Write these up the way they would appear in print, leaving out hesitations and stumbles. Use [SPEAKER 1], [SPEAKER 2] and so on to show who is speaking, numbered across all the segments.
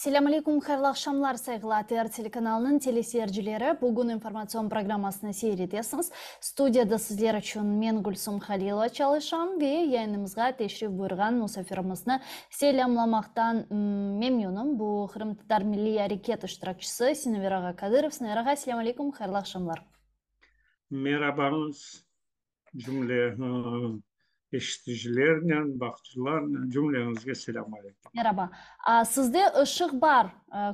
[SPEAKER 1] Selâm aleyküm, hayırlı aqşamlar, sayğılı ATR telekanalınıñ teleseyircileri. Bugün informatsion programmasını seyir etesiñiz. Studiyada sizler içün men, Gülsum Halilova, çalışam ve yayınımızğa teşrif buyurğan musafirimizni selâmlamaqtan memnünim. Bu, Qırımtatar milliy areket iştirakçisi Sinaver ağa Kadırov. Sinaver ağa, selâm aleyküm, hayırlı aqşamlar.
[SPEAKER 2] Merabañız, Cümle eşiticilernen, baqıcılarnen, cümleñizge selâm aleyküm.
[SPEAKER 1] Meraba. Sizde ışıq bar,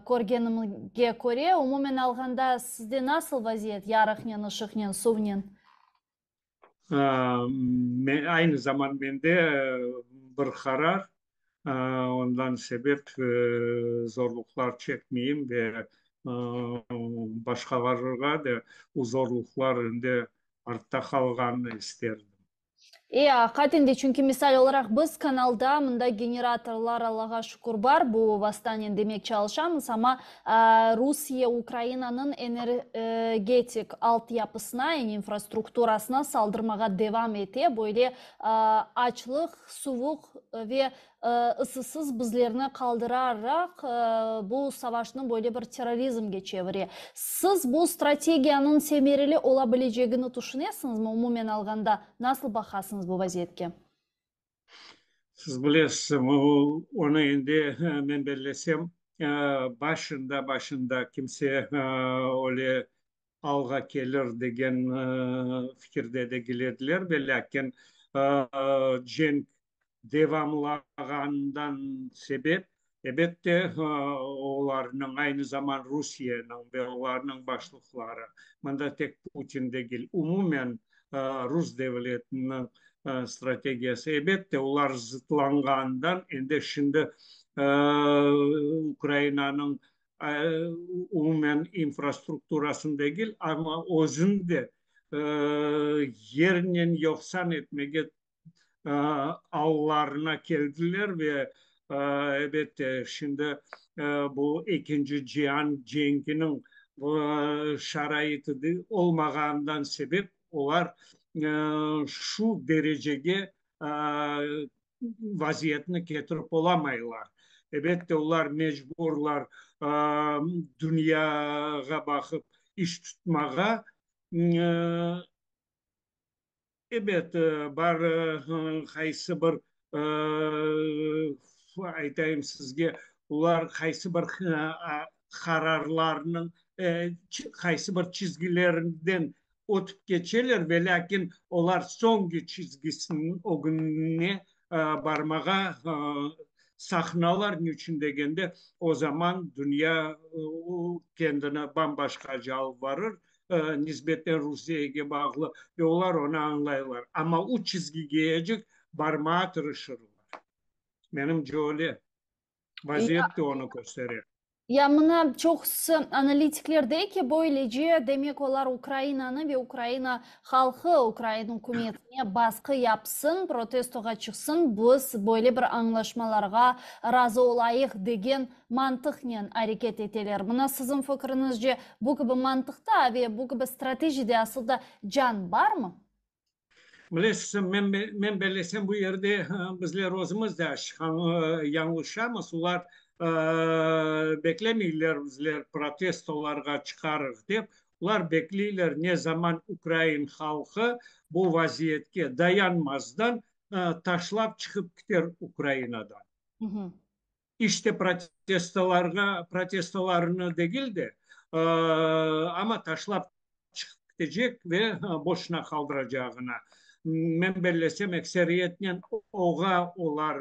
[SPEAKER 1] körgenimge köre. Umumen alğanda, sizde nasıl vaziyet yarıqnen, ışıqnen, suvnen?
[SPEAKER 2] Aynı zaman mende bir qarar, ondan sebep zorluqlar çekmeyim ve başqalarğa da o zorluqlar endi Artta qalğanını isterdim.
[SPEAKER 1] E, aqiqaten de, çünki misal olaraq biz kanalda mında generatorlar, Allağa şükür, bar, bu vastanen demek çalışamız, amma Rusiye Ukrainanıñ energetik altyapısına, yani infrastrukturasına saldırmağa devam ete, böyle açlıq, suvuq ve Isısız bizlerni qaldıraraq, bu savaşnı böyle bir terrorizmge çevire. Siz bu strategiyanıñ semereli ola bilecegini tüşünesiñizmi, umumen alğanda, nasıl baqasıñız bu vaziyetke?
[SPEAKER 2] Siz bilesiz, onı endi men bellesem, başında, başında kimse öyle alğa kelir degen fikirde degil ediler, ve lâkin cenk devamlağanından sebep, ebette, olarnıñ, aynı zaman Rusiyeniñ ve olarnıñ başlıqları, mında tek Putin degil, umumen rus devletiniñ strategiyası, ebette, olar zıtlanğanından, endi şimdi Ukrainanıñ umumen infrastrukturasını degil, amma özüni de yernen yoqsan etmege allarına keldiler ve, ebette, şimdi bu ekinci cian cenkiniñ şaraiti olmağanından sebep olar şu derecege vaziyetni ketirip olamaylar. Ebette, olar mecburlar dünyağa baqıp iş tutmağa. Ebet, bar qaysı bir, aytayım sizge, olar qaysı bir qararlarnıñ, qaysı bir çizgilerinden ötip keçeler, ve lâkin olar soñki çizgisiniñ ögüne barmağa saqınalar, niçün degende, o zaman dünya kendini bam-başqaca alıp varır, nisbeten Rusiyege bağlı, ve olar onı añlaylar. Amma o çizgigecik barmağa tırışırlar. Menimce öyle. Vaziyet de onı köstere.
[SPEAKER 1] Ya mına çoqusı analitikler dey ki, böylece, demek olar Ukrainanı ve Ukraina halqı, Ukraina ükümetine basqı yapsın, protestoğa çıqsın, biz böyle bir añlaşmalarğa razı olayıq degen mantıqnen areket eteler. Mına siziñ fikriñizce, bu kibi mantıqta ve bu kibi stratejide asıl da can barmı?
[SPEAKER 2] Bilesiz, men, men bellesem, bu yerde bizler özümiz de yañlışamız. Olar beklemeyler bizler protestolarğa çıqarıq dep. Olar bekleyler, ne zaman ukrain halqı bu vaziyetke dayanmazdan taşlap çıqıp kiter Ukrainadan. İşte protestolarğa, protestolarını degil de, amma taşlap çıqıp ketecek ve boşuna qaldıracağına. Men bellesem, ekseriyetnen oğa olar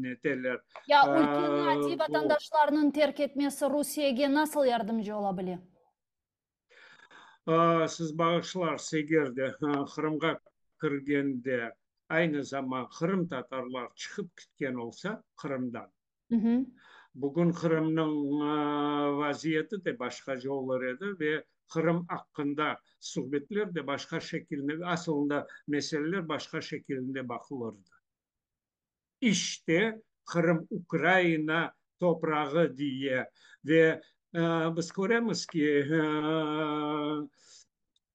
[SPEAKER 2] neteler.
[SPEAKER 1] Ya ülkeni adiy vatandaşlarnıñ terk etmesi Rusiyege nasıl yardımcı ola bile?
[SPEAKER 2] Siz bağışlarsız, eger de Qırımğa kirgende aynı zaman qırımtatarlar çıqıp ketken olsa Qırımdan, bugün Qırımnıñ vaziyeti de başqaca olur edi ve Qırım aqqında suhbetler de başqa şekilde, asılında meseleler başqa şekilinde baqılırdı. İşte, Qırım Ukraina toprağı diye ve biz köremiz ki,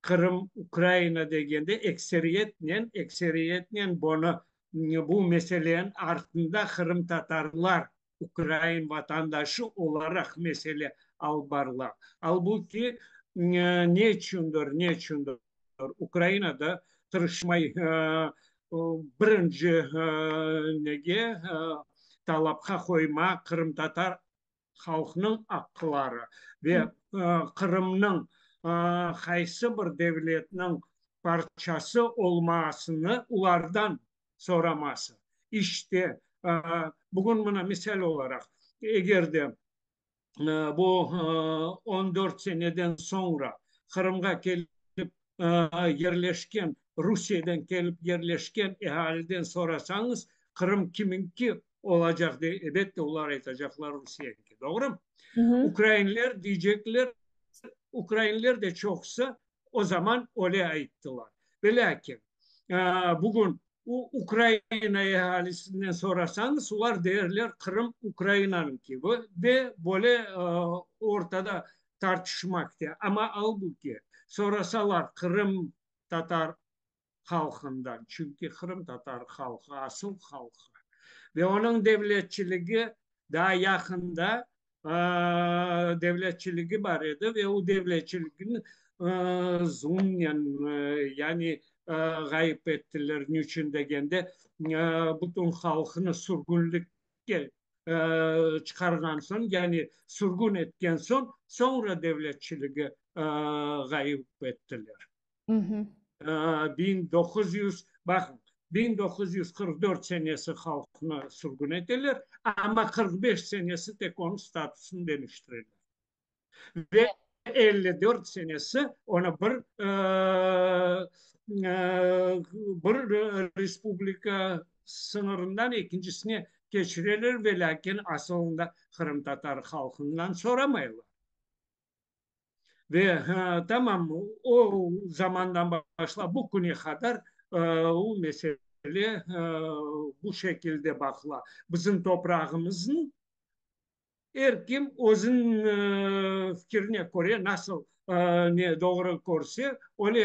[SPEAKER 2] Qırım Ukraina degende ekseriyetnen, ekseriyetnen bunı, bu meseleniñ artında qırımtatarlar. ukrain vatandaşı olaraq mesele alıp barıla. Albu ki, ne içündir, ne içündir Ukrainada tırışmay birinci nege talapqa qoyma qırımtatar halqnıñ aqqları ve Qırımnıñ qaysı bir devletniñ parçası olmasını olardan soraması. İşte, bugün mına misal olaraq, eger de bu on dört seneden soñra Qırımğa kelip yerleşken, Rusiyeden kelip yerleşken ealiden sorasañız, Qırım kiminki olacaq de, elbette, olar aytacaqlar Rusiyeniñki. Doğrumı? Ukrainler deycekler, ukrainler de çoqusı o zaman öyle ayttılar. Velâkin, bugün Ukraina ealisinden sorasañız, olar derler Qırım Ukrainanıñki ve böyle ortada tartışmaqta. Amma albuki, sorasalar qırımtatar halqından, çünki qırımtatar halqı asıl halqı ve onıñ devletçiligi daa yaqında devletçiligi bar edi ve o devletçiligini zulumnen yani ğayıp ettiler. Niçün degende, bütün halqnı sürgünlikke çıqarğan soñ, yani sürgün etken soñ, soñra devletçiligi ğayıp ettiler. 1900, baqıñ, 1944 senesi halqnı sürgün eteler, amma 45 senesi tek onıñ statusını deñiştireler. Ve 54 senesi onı bir bir respublika sıñırından ekincisine keçireler, ve lâkin asılında qırımtatar halqından soramaylar. Ve tamam o zamandan başlap bu küne qadar o mesele bu şekilde baqıla. Bizim toprağımıznı er kim özüniñ fikirine köre nasıl ne doğru körse, öyle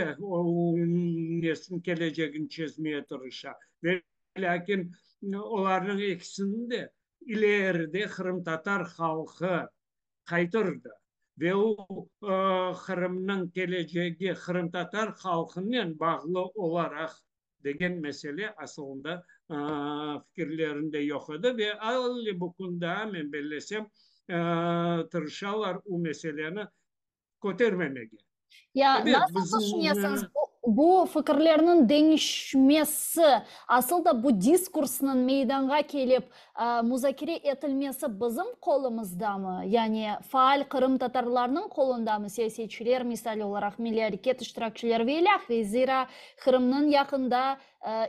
[SPEAKER 2] nesiniñ kelecegini çezmeye tırışa. Ve lâkin olarnıñ ekisini de ileride qırımtatar halqı qaytırdı ve o, Qırımnıñ kelecegi qırımtatar halqınen bağlı olaraq degen mesele asılında fikirlerinde yoq edi ve alli bu kün daa, men bellesem, tırışalar o meseleni kötermemege.
[SPEAKER 1] Ya nasıl tüşünesiñiz, bu fikirlerniñ deñişmesi, asıl da bu diskursnıñ meydanğa kelip muzakere etilmesi bizim qolumızdamı? Yani faal qırımtatarlarnıñ qolundamı, siyasetçiler, misal olaraq, milliy areket iştirakçileri ve ilâhre, zira Qırımnıñ yaqında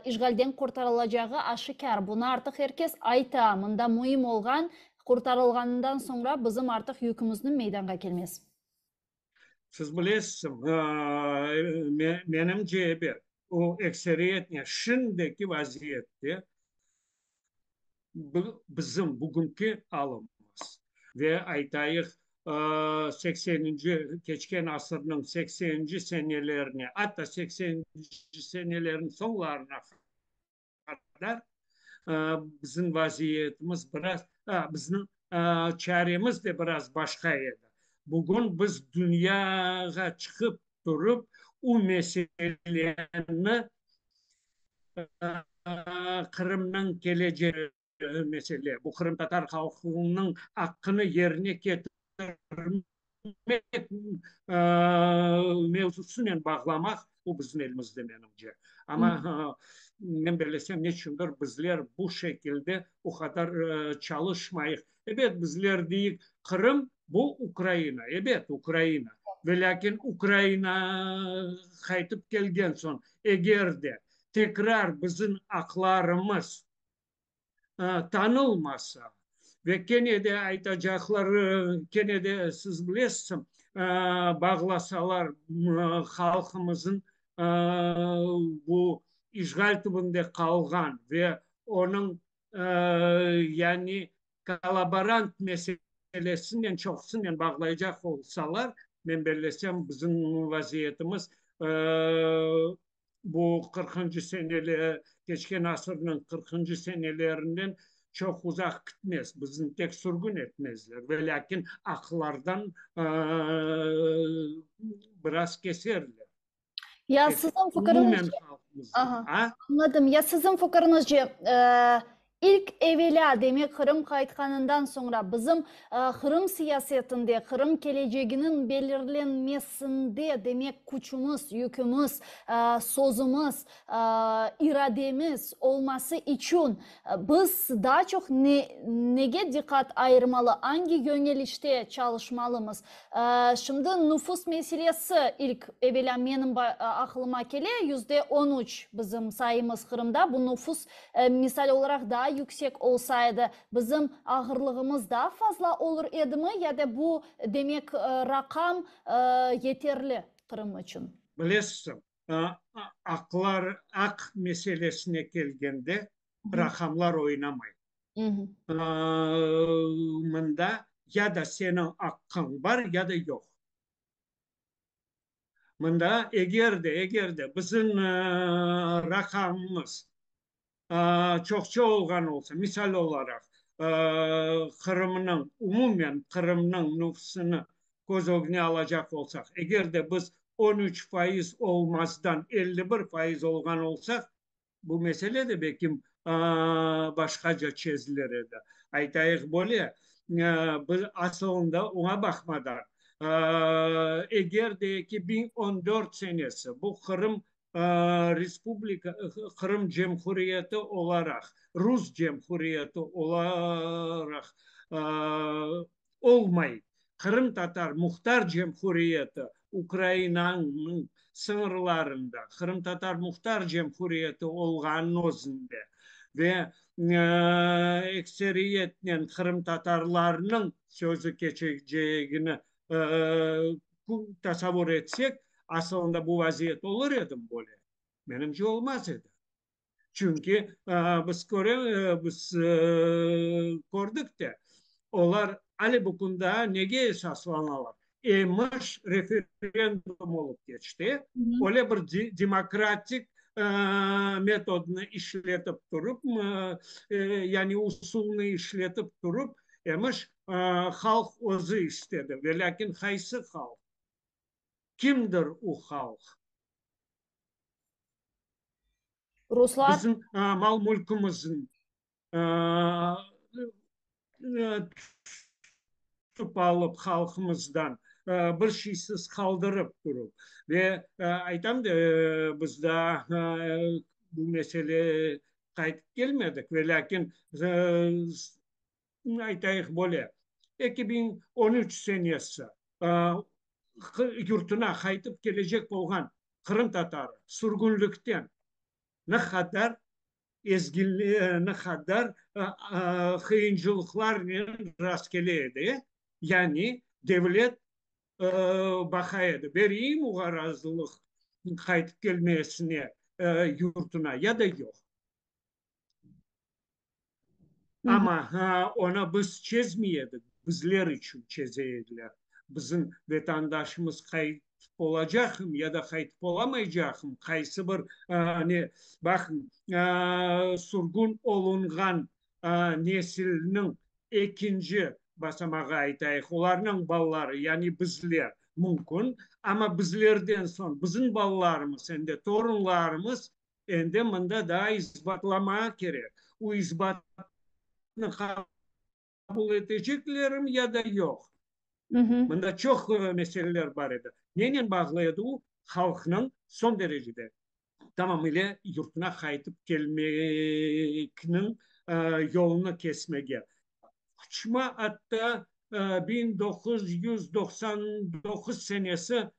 [SPEAKER 1] işğalden qurtarılacağı aşikâr, bunı artıq er kes ayta, mında müim olğan, qurtarılğanından soñra bizim artıq yükümizniñ meydanğa kelmesi.
[SPEAKER 2] Siz bilesiz, menimce, ebet, o ekseriyetnen şimdiki vaziyette bizim bugünki alımız ve aytayıq, sekseninci, keçken asırnıñ sekseninci senelerine, atta sekseninci senelerniñ soñlarına qadar bizim vaziyetimiz biraz, bizim çaremiz de biraz başqa edi. Bugün biz dünyağa çıqıp turıp, o meseleni, Qırımnıñ kelecegi mesele, bu qırımtatar halqınıñ aqqını yerine ketirmek mevzusınen bağlamaq, bu bizim elimizde, menimce. Amma men bellesem, neçündir bizler bu şekilde o qadar çalışmayıq. Ebet, bizler deyik, Qırım, bu Ukraina. Ebet, Ukraina. Velâkin Ukraina qaytıp kelgen soñ, eger de tekrar bizim aqlarımız tanılmasa ve kene de aytacaqlar, kene de siz bilesiz, bağlasalar halqımızın bu işğal tübünde qalğan ve onıñ yani kollaborant meselesinen çoqusınen bağlaycaq olsalar, men bellesem, bizim vaziyetimiz bu qırqıncı seneler, keçken asırnıñ qırqıncı senelerinden. Çoq uzaq kitmez, bizni tek sürgün etmezler, ve lâkin aqlardan biraz keserler.
[SPEAKER 1] Ya siziñ fikiriñizce, aha, añladım. Ya siziñ fikiriñizce, ilk evelâ, demek, Qırım qaytqanından soñra bizim Qırım siyasetinde, Qırım keleceginiñ belirlenmesinde, demek, küçümiz, yükümiz, sözümiz, irademiz olması içün biz daa çoq ne, nege diqqat ayırmalı, angi yöñelişte çalışmalımız? Şimdi nufus meselesi ilk evelâ menim aqılıma kele, 13% bizim sayımız Qırımda, bu nufus, misal olaraq, daa yüksek olsa edi, bizim ağırlığımız daa fazla olur edimi, ya da bu, demek, raqam yeterli Qırım içün?
[SPEAKER 2] Bilesiñ, aqlar, aq meselesine kelgende, raqamlar oynamay. Mında ya da seniñ aqqıñ bar, ya da yoq. Mında eger de, eger de bizim raqamımız çoqça olğan olsa, misal olaraq, Qırımnıñ, umumen Qırımnıñ nufusını köz ögüne alacaq olsaq, eger de biz 13% olmazdan 51% olğan olsaq, Bu mesele de belkim başqaca çezilir edi. Aytayıq böyle, biz asılında oña baqmadan, eger de 2014 senesi bu Qırım Respublika, Qırım Cemhuriyeti olaraq, Rus Cemhuriyeti olaraq olmay, Qırımtatar Muhtar Cemhuriyeti Ukrainanıñ sıñırlarında Qırımtatar Muhtar Cemhuriyeti olğanınıñ özünde ve ekseriyetnen qırımtatarlarnıñ sözü keçecegini tasavur etsek, asılında bu vaziyet olur edimi böyle? Menimce, olmaz edi. Çünki biz köre, biz kördik de, olar ale bu kün daa nege esaslanalar? Emiş, referendum olıp keçti, öyle bir demokratik metodnı işletip turıp, yani usulnı işletip turıp, emiş, halq özü istedi. Velâkin qaysı halq? Kimdir o halq?
[SPEAKER 1] Ruslar.
[SPEAKER 2] Bizim mal-mülkümizin tutıp alıp halqımızdan bir şeysiz qaldırıp turup ve aytam da, biz daa bu mesele qaytıp kelmedik, ve lâkin aytayıq böyle, 2013 senesi yurtuna qaytıp kelecek olğan qırımtatarı sürgünlikten ne qadar ne qadar qıyıncılıqlarnen rastkele edi, yani devlet baqa edi, bereyim oğa razılıq qaytıp kelmesine yurtuna ya da yoq. Amma onı biz çezmey edik, bizler içün çeze ediler. Bizim vetandaşımız qaytıp olacaqmı ya da qaytıp olamaycaqmı, qaysı bir, ne, baqıñ, sürgün olunğan nesilniñ ekinci basamağı aytayıq, olarnıñ balaları, yani bizler, mümkün, amma bizlerden soñ bizim balalarımız, em de torunlarımız Endi mında daa isbatlamağa kerek. O isbatnı qabul eteceklermi ya da yoq? Mında çoq meseleler bar edi. Nenen bağlı edi o? Halqnıñ soñ derecede tamamile yurtuna qaytıp kelmekniñ yolunı kesmege. Kuçma atta 1999 senesi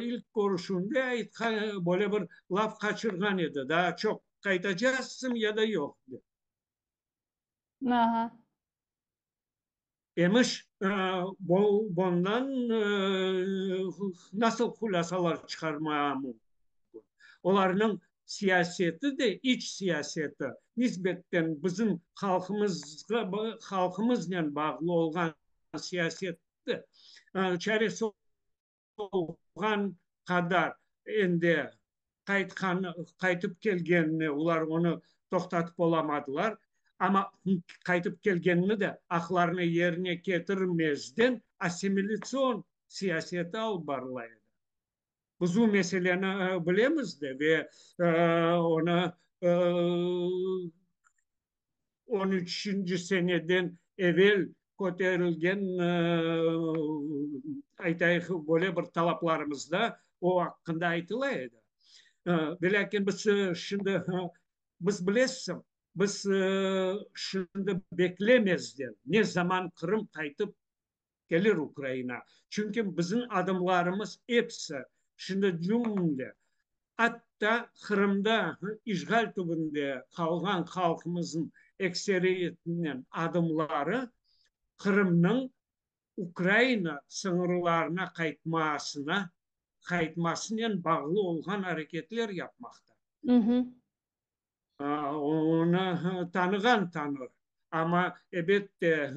[SPEAKER 2] ilk körüşüvinde aytqan, böyle bir laf qaçırğan edi, daa çoq qaytacaqsıñ ya da yoq, dep.
[SPEAKER 1] Aha.
[SPEAKER 2] Emiş, bundan nasıl hulâsalar çıqarmağa mümkün? Olarnıñ siyaseti de, iç siyaseti, nisbetten bizim halqımızğa, halqımıznen bağlı olğan siyaseti, çaresi olğan qadar endi qaytqan, qaytıp kelgenini, olar onı toqtatıp olamadılar. Amma qaytıp kelgenini de aqlarını yerine ketirmezden assimilâtsion siyaseti alıp barıla edi. Biz bu meseleni bilemiz de ve onı on üçünci seneden evel köterilgen, aytayıq, böyle bir talaplarımızda o aqqında aytıla edi. Velâkin biz şimdi, biz bilesiñ, biz şimdi beklemezden, ne zaman Qırım qaytıp kelir Ukraina. Çünki bizim adımlarımız episi, şimdi cümle, atta Qırımda işğal tübünde qalğan halqımıznıñ ekseriyetinen adımları Qırımnıñ Ukraina sıñırlarına qaytmasına, qaytmasınen bağlı olğan areketler yapmaqta. Onı tanığan tanır, amma, ebette,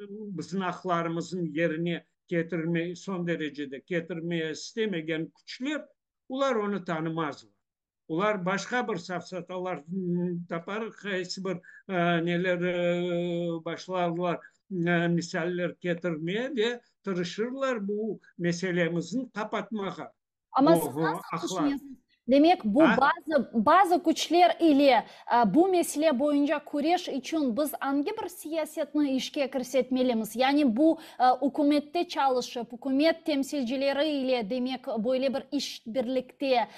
[SPEAKER 2] bizim aqlarımıznıñ yerine ketirme, soñ derecede ketirmeye istemegen küçler, olar onı tanımazlar. Olar başqa bir safsatalar tapar, qaysı bir neler başlarlar misaller ketirmeye ve tırışırlar bu meselemizni qapatmağa.
[SPEAKER 1] Amma siz nasıl tüşünesiñiz? Demek, bu bazı, bazı küçler ile bu mesele boyunca küreş içün biz angi bir siyasetni işke kirsetmelimiz? Yani bu ükümette çalışıp, ükümet temsilcileri ile, demek, böyle bir işbirlikte,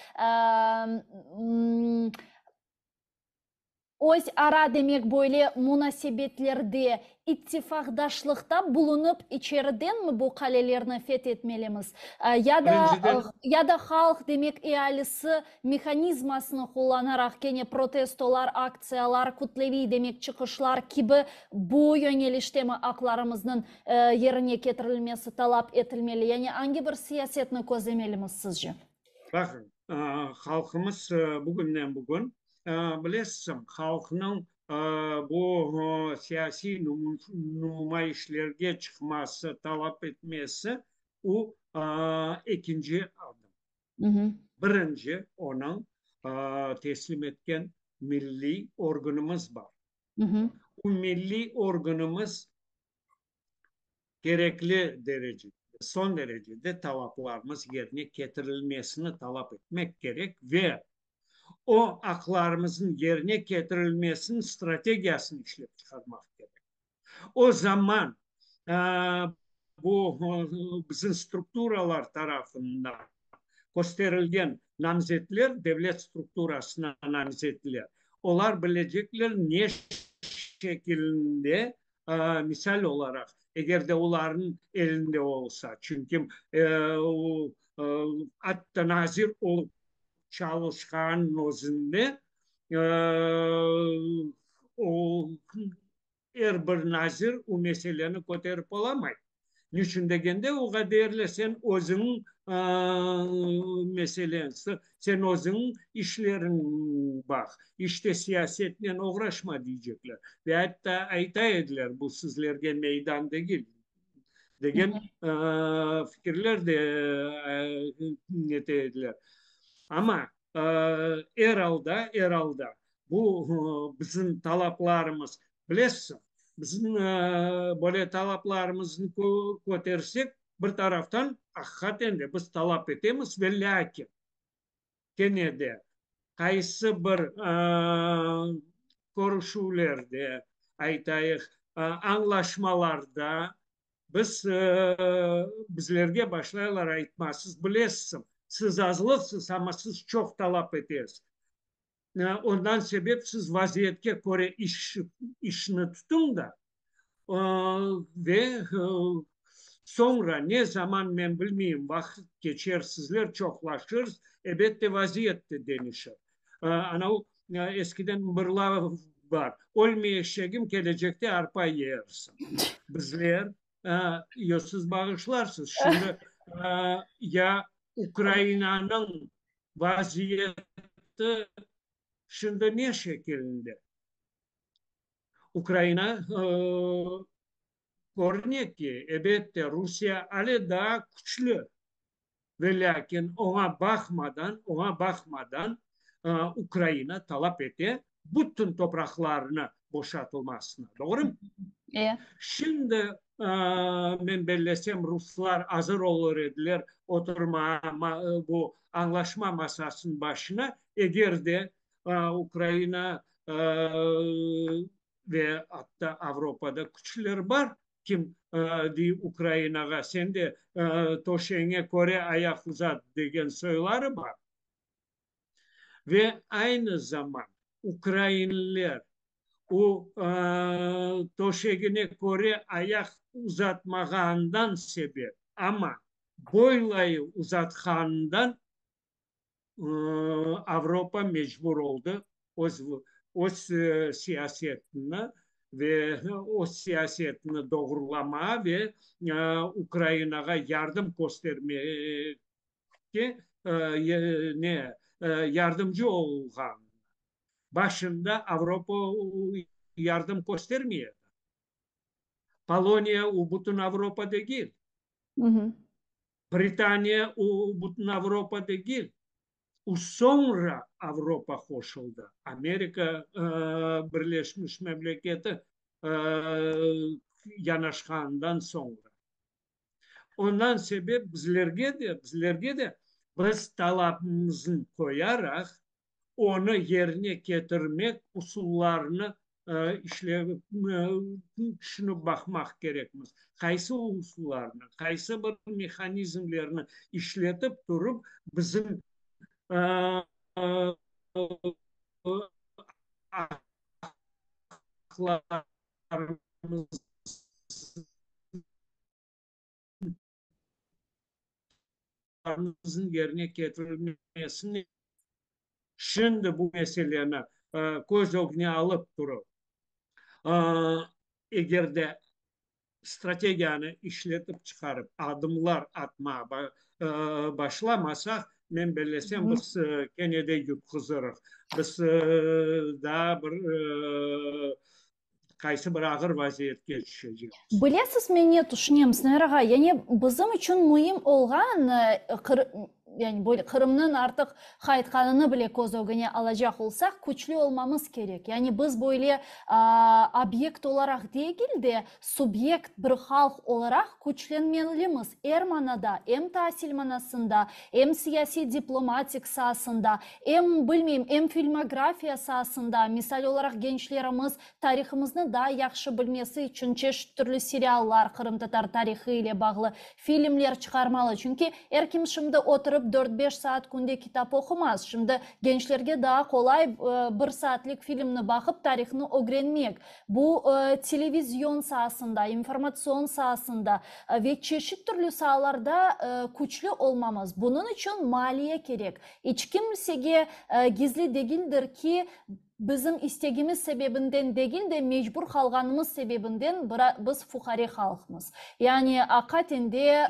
[SPEAKER 1] Öz ara, demek, böyle munasebetlerde, ittifaqdaşlıqta bulunıp, içeridenmi bu qalelerni feth etmelimiz? Ya da, ya da halq, demek, ealisi mehanizmasını qullanaraq, kene protestolar, aktsiyalar, kütleviy, demek, çıqışlar kibi bu yöñeliştemi aqlarımıznıñ yerine ketirilmesi talap etilmeli? Yani angi bir siyasetni közlemelimiz, sizce?
[SPEAKER 2] Baqıñ, halqımız bugünden-bugün, bilesiñ, halqnıñ bu siyasiy numayışlerge çıqması, talap etmesi, o ekinci adım. Birinci, onıñ teslim etken milliy organımız bar. O milliy organımız kerekli derecede, soñ derecede talaplarımız yerine ketirilmesini talap etmek kerek ve o aqlarımıznıñ yerine ketirilmesiniñ strategiyasını işlep çıqarmaq kerek. O zaman bu bizim strukturalar tarafından kösterilgen namzetler, devlet strukturasına namzetler, olar bilecekler ne şekilinde Misal olaraq, eger de olarnıñ elinde olsa, çünki atta nazir olıp çalışqanıñ özünde o, er bir nazir o meseleni köterip olamay. Niçün degende, oğa deyerler, sen özüñ meselen, sen özüñ işleriñ baq, işte siyasetnen oğraşma deycekler. Ve atta ayta ediler, bu sizlerge meydan degil, degen fikirler de ete ediler. Amma er alda, er alda bu bizim talaplarımız, bilesiñ, bizim böyle talaplarımıznı kötersek, bir taraftan, aqiqaten de biz talap etemiz, ve lâkin kene de qaysı bir körüşüvlerde, aytayıq, añlaşmalarda biz, bizlerge başlaylar aytma, siz bilesiñ, siz azlıqsız, amma siz çoq talap etesiz. Ondan sebep siz vaziyetke köre iş, işni tutuñ da, ve soñra ne zaman men bilmeyim, vaqıt keçer, sizler çoqlaşır, ebette vaziyet de deñişir. Ana o eskiden bir laf bar, Ölme eşegim, kelecekte arpa yersiñ. Bizler, yo siz bağışlarsız, şimdi ya Ukrainanıñ vaziyeti şimdi ne şekilinde? Ukraina körüne ki, ebette, Rusiye ale daa küçlü, ve lâkin oña baqmadan, oña baqmadan Ukraina talap ete. Bütün topraqlarnı boşatılmasına. Doğrumı?
[SPEAKER 1] E.
[SPEAKER 2] Şimdi, men bellesem, ruslar azır olur ediler oturmağa bu añlaşma masasınıñ başına, eger de Ukraina ve atta Avropada küçler bar, kim dey Ukrainağa sen de töşeñe köre ayaq uzat degen soyları bar. Ve aynı zaman ukrainler o töşegine köre ayaq uzatmağanından sebep, amma boylayı uzatqanından Avropa mecbur oldı öz öz siyasetini ve öz siyasetini doğrulamağa ve Ukrainağa yardım köstermege ne yardımcı olğan. Başında Avropa yardım köstermey edi. Poloniya o bütün Avropa degil. Britaniya o bütün Avropa degil. O soñra Avropa qoşuldı. Amerika Birleşmiş Memleketi yanaşqanından soñra. Ondan sebep bizlerge de, bizlerge de biz talabımıznı qoyaraq, onı yerine ketirmek usullarını işlep, tüşünip baqmaq kerekmiz. Qaysı usullarnı, qaysı bir mehanizmlerni işletip turıp bizim aqlarımıznı yerine ketirilmesine şimdi bu meseleni köz ögüne alıp turıp, eger de strategiyanı işletip çıqarıp, adımlar atmağa başlamasaq, men bellesem, biz kene de yutquzırıq. Biz daa bir qaysı bir ağır vaziyetke tüşecekmiz.
[SPEAKER 1] Bilesiz, men ne tüşünem, Sinaver ağa, yani bizim içün müim olğan, yani böyle Qırımnıñ artıq qaytqanını bile köz ögüne alacaq olsaq, küçlü olmamız kerek. Yani biz böyle obyekt olaraq degil de, subyekt bir halq olaraq küçlenmelimiz er manada, em tasil manasında, em siyasiy-diplomatik saasında, Em, bilmeyim, em filmografiya saasında, misal olaraq, gençlerimiz tarihımıznı daa yahşı bilmesi içün çeşit türlü seriallar, qırımtatar tarihı ile bağlı filmler çıqarmalı. Çünki er kim şimdi oturıp dört-beş saat künde kitap oqumaz. Şimdi gençlerge daa qolay bir saatlik filmni baqıp tarihnı ögrenmek. Bu televizion saasında, informatsion saasında ve çeşit türlü saalarda küçlü olmamız. Bunıñ içün maliye kerek. İç kimsege gizli degildir ki, bizim istegimiz sebebinden degil de, mecbur qalğanımız sebebinden biz fuqare halqmız. Yani, aqaten de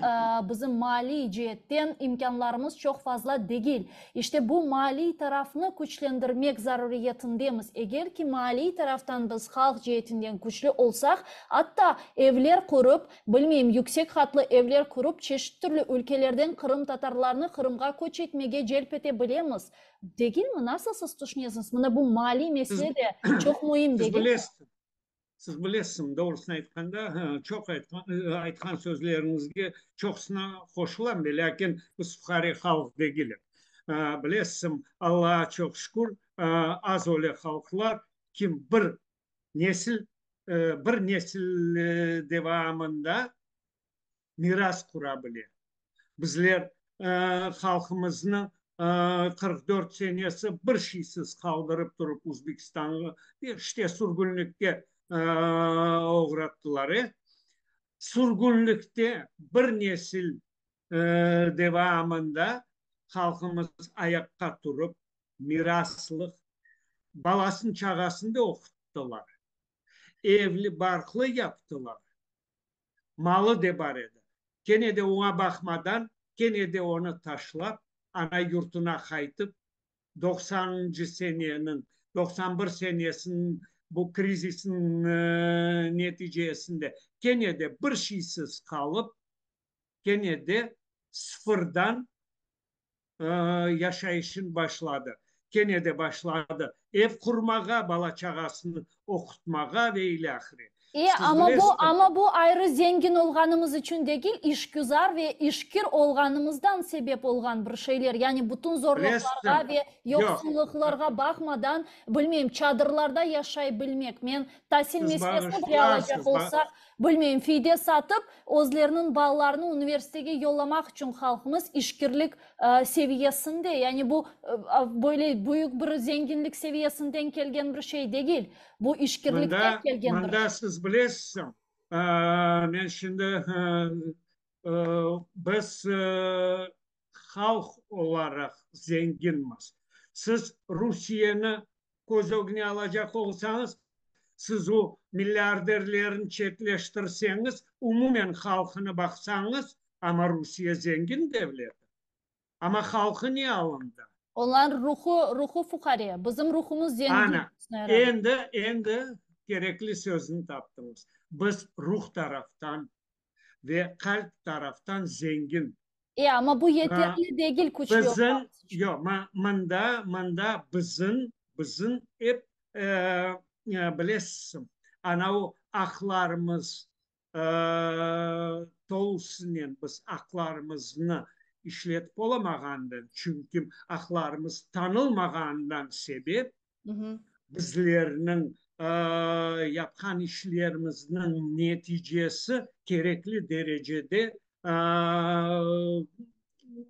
[SPEAKER 1] bizim maliy ceetten imkânlarımız çoq fazla degil. İşte bu maliy tarafnı küçlendirmek zaruriyetindemiz. Eger ki maliy taraftan biz halq ceetinden küçlü olsaq, atta evler qurıp, Bilmeyim, yüksek qatlı evler qurıp, çeşit türlü ülkelerden qırımtatarlarnı Qırımğa köç etmege celp ete bilemiz, degilmi? Nasıl siz tüşünesiñiz? Mına bu maliy mesele de çoq müim, degilmi?
[SPEAKER 2] Siz bilesiz, doğrusını aytqanda, çoq aytqan sözleriñizge çoqusına qoşulam, velâkin biz fuqare halq degilik. Bilesiz, Allağa çoq şükür, az öyle halqlar, kim bir nesil, bir nesil devamında miras qura bile. Bizler halqımıznı 44 senesi bir şeysiz qaldırıp turıp Uzbekistanğa, işte sürgünlikke oğrattılar. E? Sürgünlikte bir nesil devamında halqımız ayaqqa turıp, miraslıq, balasın-çağasın da oquttılar, evli-barqlı yaptılar, malı de bar edi. Kene de oña baqmadan, kene de onı taşlap, ana yurtuna qaytıp, doqsanıncı seneniñ, 91 senesiniñ bu krizisiniñ neticesinde kene de bir şeysiz qalıp, kene de sıfırdan yaşayışın başladı. Kene de başladı ev qurmağa, bala-çağasını oqutmağa ve ilâhre.
[SPEAKER 1] E,
[SPEAKER 2] Siz
[SPEAKER 1] amma bu,
[SPEAKER 2] bilesiñiz.
[SPEAKER 1] amma bu ayrı zengin olğanımız içün degil, işgüzar ve işkir olğanımızdan sebep olğan bir şeyler. Yani bütün zorluqlarğa
[SPEAKER 2] Bilesiñ.
[SPEAKER 1] ve
[SPEAKER 2] Yoq.
[SPEAKER 1] yoqsullıqlarğa baqmadan, bilmeyim, çadırlarda yaşay bilmek. Men tasil
[SPEAKER 2] Siz
[SPEAKER 1] meselesini bile alacaq
[SPEAKER 2] bağışlarsız.
[SPEAKER 1] olsaq, bilmeyim, fide satıp, özleriniñ balalarını universitege yollamaq içün halqımız işkirlik seviyesinde, yani bu böyle büyük bir zenginlik seviyesinden kelgen bir şey degil, bu işkirlikten
[SPEAKER 2] Mında,
[SPEAKER 1] kelgen bir
[SPEAKER 2] mında
[SPEAKER 1] şey.
[SPEAKER 2] siz bilesiñ, men şimdi biz halq olaraq zenginmiz. Siz Rusiyeni köz ögüne alacaq olsañız, siz o milliarderlerni çetleştirseñiz, umumen halqını baqsañız, amma Rusiye zengin devleti. Amma halqı ne alında?
[SPEAKER 1] Onların ruhu, ruhu fuqare. Bizim ruhumız zengin,
[SPEAKER 2] Ana,
[SPEAKER 1] Hüsnü Erabi.
[SPEAKER 2] endi, endi kerekli sözni taptıñız. Biz ruh taraftan ve qalp taraftan zengin.
[SPEAKER 1] E, amma bu yeterli degil küçlü
[SPEAKER 2] Bizim,
[SPEAKER 1] olmamız içün.
[SPEAKER 2] yoq, mında, mında bizim, bizim ep, bilesiñ, ana o aqlarımız tolusınen biz aqlarımıznı işletip olamağandan, çünki aqlarımız tanılmağanından sebep, bizlerniñ yapqan işlerimizniñ neticesi kerekli derecede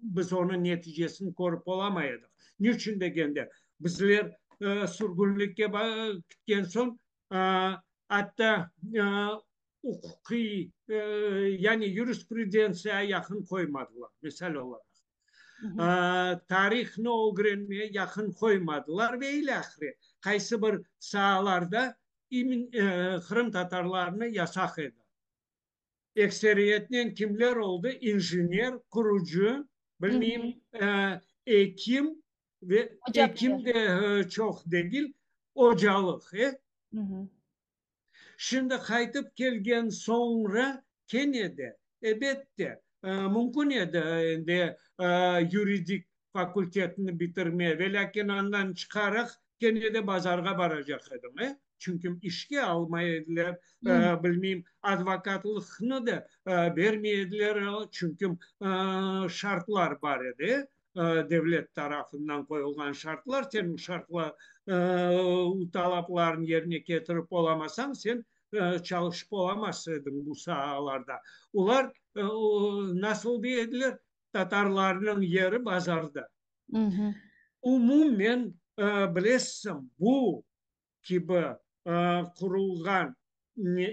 [SPEAKER 2] biz onıñ neticesini körip olamay edik. Niçün degende, bizler sürgünlikke ketken soñ, atta uquqiy, yani yurisprudentsiyağa yaqın qoymadılar, misal olaraq. Tarihnı ögrenmeye yaqın qoymadılar ve ilâhre. Qaysı bir saalarda qırımtatarlarnı yasaq edi. Ekseriyetnen kimler oldı? İnjener, qurucı, bilmeyim, ekim ve ekim de çoq degil, ocalıq, e? Şimdi qaytıp kelgen soñra kene de, ebette, mümkün edi endi yuridik fakultetini bitirme, velâkin andan çıqaraq kene de bazarğa baracaq edim, e? Çünki işke almay ediler, bilmeyim, advokatlıqnı da bermey ediler, çünki şartlar bar edi, devlet tarafından qoyulğan şartlar, sen o şartlar, o talaplarnı yerine ketirip olamasañ, sen çalışıp olamaz ediñ bu saalarda. Olar nasıl dey ediler, tatarlarnıñ yeri bazarda. Umumen, bilesiñ, bu kibi qurulğan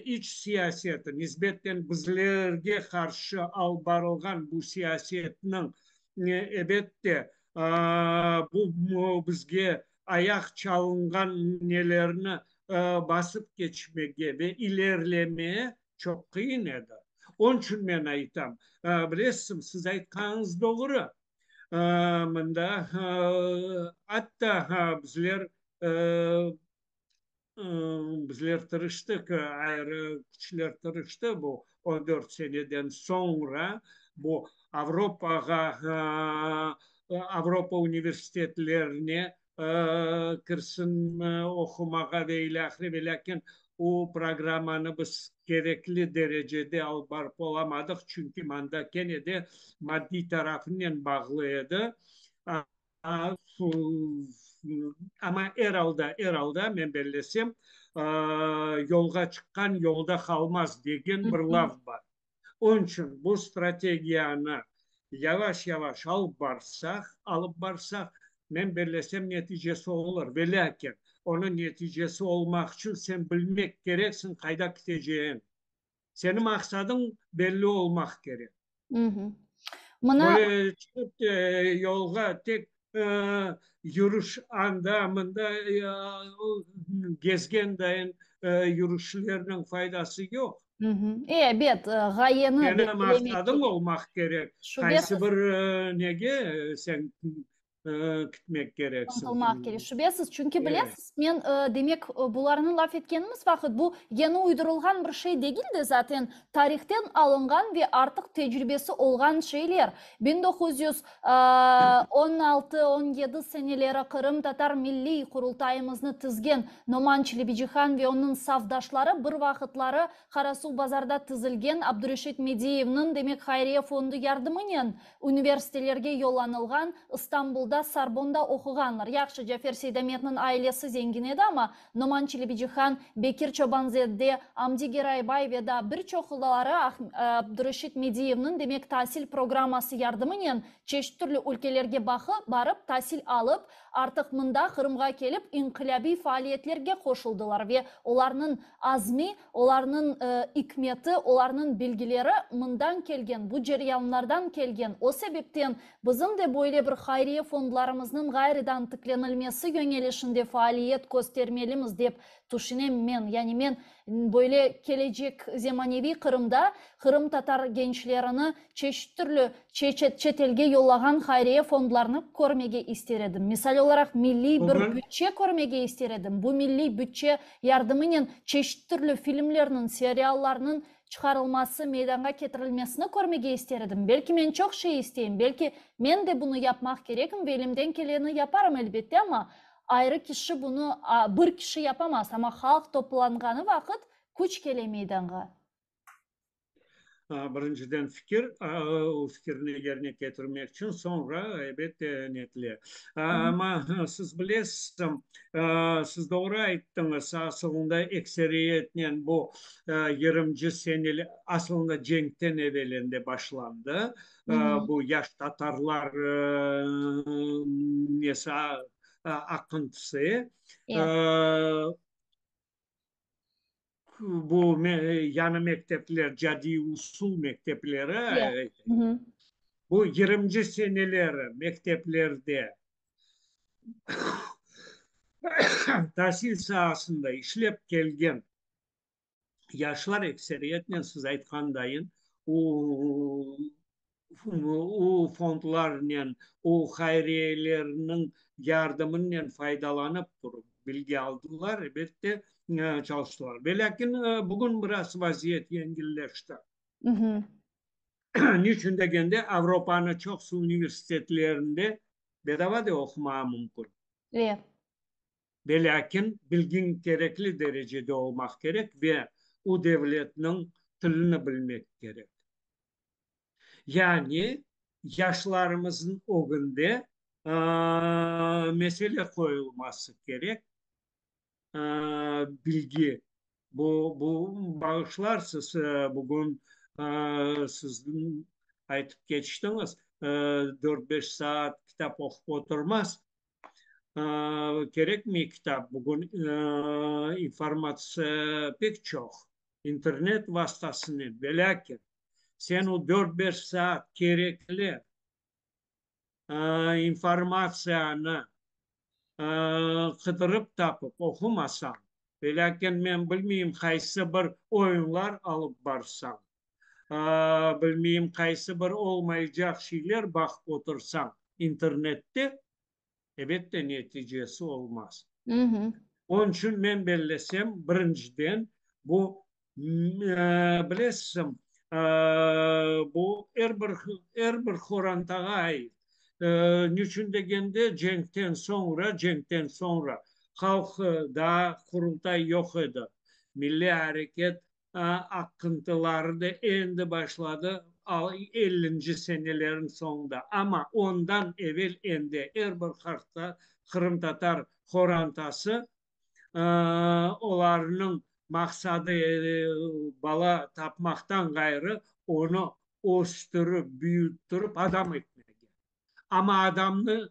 [SPEAKER 2] iç siyaseti, nisbetten bizlerge qarşı alıp barılğan bu siyasetniñ, ebette, bu bizge ayaq çalınğan nelerni basıp keçmege ve ilerlemeye çoq qıyın edi. Onıñ içün men aytam, bilesiñ, siz aytqanıñız doğru, mında atta bizler Bizler tırıştıq, ayrı küçler tırıştı bu on dört seneden soñra bu Avropağa, Avropa universitetlerine kirsin oqumağa ve ilâhre, ve lâkin o programmanı biz kerekli derecede alıp barıp olamadıq, çünki mında kene de maddiy tarafınen bağlı edi. Amma er alda, er alda, men bellesem, yolğa çıqqan yolda qalmaz degen bir laf bar. Onıñ içün bu strategiyanı yavaş-yavaş alıp barsaq, alıp barsaq, men bellesem, neticesi olur. Velâkin, onıñ neticesi olmaq içün sen bilmek kereksiñ qayda keteceğiñ. Seniñ maqsadıñ belli olmaq kerek.
[SPEAKER 1] Mına.
[SPEAKER 2] Böyle çıqıp yolğa tek yürüş anda, mında gezgen dayın yürüşlerniñ faydası yoq.
[SPEAKER 1] Ebet, ğayeni
[SPEAKER 2] belgilemek kerek. Seniñ maqsadıñ olmaq kerek. Qaysı bir nege sen. Kitmek kereksiñ.
[SPEAKER 1] Intılmaq kerek, şübesiz. Çünki bilesiz, men, demek, bularnı laf etkenimiz vaqıt, bu yañı uydurılğan bir şey degil de, zaten tarihten alınğan ve artıq tecribesi olğan şeyler. 1916, 17 seneleri Qırımtatar Milliy Qurultayımıznı tizgen Noman Çelebicihan ve onıñ safdaşları bir vaqıtları Qarasuvbazarda tizilgen Abdureşit Mediyevniñ, demek, hayriye fondu yardımınen Universitelerge yollanılğan, İstanbulda, Sorbonda oquğanlar. Yahşı, Cafer Seydametniñ ailesi zengin edi, amma Noman Çelebicihan, Bekir Çobanzade, Amdi Geraybay ve daa bir çoqları Abdureşit Mediyevniñ, demek, tasil programması yardımınen çeşit türlü ülkelerge barıp, tasil alıp, artıq mında, Qırımğa kelip, inqilâbiy faaliyetlerge qoşuldılar ve olarnıñ Azmi, olarnıñ ikmeti, olarnıñ bilgileri mından kelgen, bu ceryanlardan kelgen. O sebepten bizim de böyle bir hayriye fondlarımıznıñ ğayrıdan tiklenilmesi yöñelişinde faaliyet köstermelimiz dep tüşünem men. Yani men böyle kelecek zemaneviy Qırımda qırımtatar gençlerini çeşit türlü çetelge yollağan hayriye fondlarnı körmege ister edim. Misal olaraq, milliy bir bütçe körmege ister edim. Bu milliy bütçe yardımınen çeşit türlü filmlerniñ, seriallarnıñ çıqarılması, meydanğa ketirilmesini körmege ister edim. Belki men çoq şey isteyim, belki men de bunı yapmaq kerekim ve elimden keleni yaparım, elbette, amma ayrı kişi bunı, bir kişi yapamaz, amma halq toplanğanı vaqıt küç kele meydanğa.
[SPEAKER 2] Birinciden fikir, o fikirni yerine ketirmek içün, soñra, elbette, netile. Amma siz bilesiz, siz doğru ayttıñız, asılında ekseriyetnen bu yigirminci seneler, asılında cenkten evel endi başlandı, bu yaş tatarlar nesi aqıntısı. Bu yañı mektepler, cadiy usul mektepleri, bu yigirminci seneleri mekteplerde tasil saasında işlep kelgen yaşlar ekseriyetnen siz aytqandayın o o fondlarnen, o hayriyelerniñ yardımınen faydalanıp turıp bilgi aldılar, elbette, çalıştılar. Velâkin bugün biraz vaziyet yengilleşti. Niçün degende, Avropanıñ çoqusı universitetlerinde bedava de oqumağa mümkün. Velâkin bilgiñ kerekli derecede olmaq kerek ve o devletniñ tilini bilmek kerek. Yani yaşlarımıznıñ ögünde mesele qoyulması kerek, bilgi. Bu, bu, bağışlarsız, bugün siz aytıp keçtiñiz, dört-beş saat kitap oqup oturmaz. Kerekmey kitap, bugün informatsiya pek çoq, internet vastasınen, velâkin sen o dört-beş saat kerekli informatsiyanı qıdırıp tapıp oqumasañ, velâkin men bilmeyim qaysı bir oyunlar alıp barsañ, bilmeyim qaysı bir olmaycaq şeyler baqıp otursañ internette, Elbette, neticesi olmaz. Onıñ içün men bellesem, birinciden, bu, bilesiñ, bu er bir, er bir qorantağa ait. Niçün degende, cenkten soñra, cenkten soñra halq daa Qurultay yoq edi, milliy areket aqıntıları da endi başladı ellinci senelerin soñunda, amma ondan evel endi er bir qırımtatar qorantası olarnıñ maqsadı bala tapmaqtan ğayrı onı östürip, büyüttürip adam etmege. Amma adamnı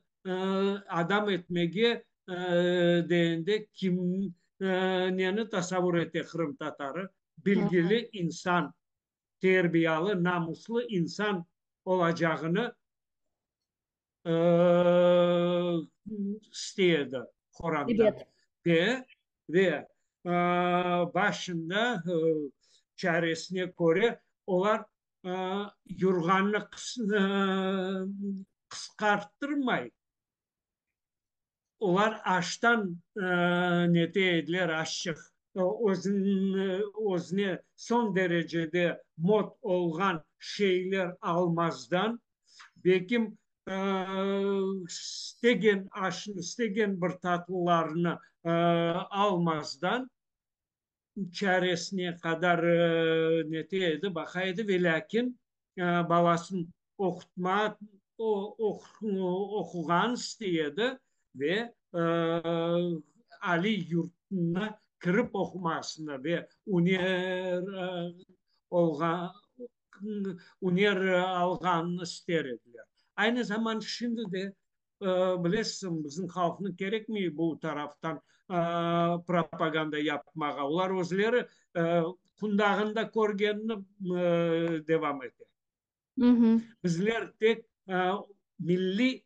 [SPEAKER 2] adam etmege degende kim neni tasavur ete qırımtatarı? Bilgili insan, terbiyalı, namuslı insan olacağını istey edi qoranta. Ve, ve başında çaresine köre olar yurğannı qısqarttırmay. Olar aştan nete ediler, aşçıq özüne soñ derecede mot olğan şeyler almazdan, belkim istegen aşnı, istegen bir tatlılarnı almazdan, çaresine qadar nete edi, baqa edi, velâkin balasını oqutma, oquğan istey edi ve aliy yurtuna kirip oqumasını ve üner olğan, üner alğanını ister ediler. Aynı zaman şimdi de Bilesiñ, bizim halqnıñ kerekmey bu taraftan propaganda yapmağa. Olar özleri qundağında körgenini devam ete. Bizler tek milliy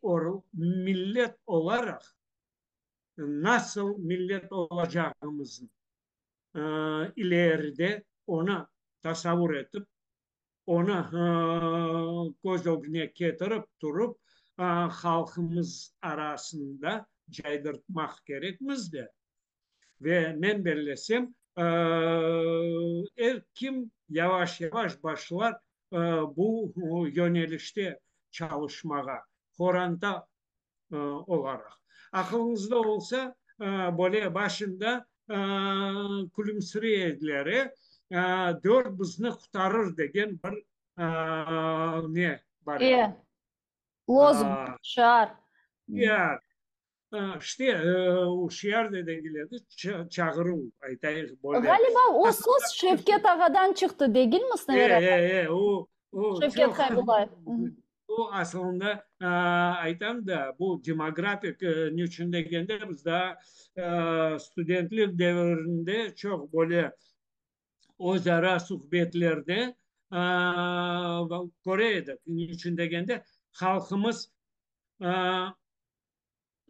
[SPEAKER 2] millet olaraq nasıl millet olacağımıznı ileride onı tasavur etip, Onı köz ögüne ketirip turıp, halqımız arasında caydırtmaq kerekmiz de. Ve men bellesem, er kim yavaş-yavaş başlar bu yönelişte çalışmağa, qoranta olaraq. Aqılıñızda olsa, böyle başında külümsirey ediler, e, dört bizni qurtarır degen bir ne bar edi.
[SPEAKER 1] E, lozung, şiar.
[SPEAKER 2] Şiar. İşte, o şiar da degil edi, çağıruv, aytayıq böyle.
[SPEAKER 1] Ğaliba, o söz Şevket ağadan çıqtı, degilmi,
[SPEAKER 2] Sinaver ağa? E, e, e, o, o
[SPEAKER 1] Şevket Haybullayev.
[SPEAKER 2] O, asılında, aytam da, bu demografik, niçün degende, biz daa studentlik devirinde çoq böyle öz ara suhbetlerde köre edik. Niçün degende, halqımız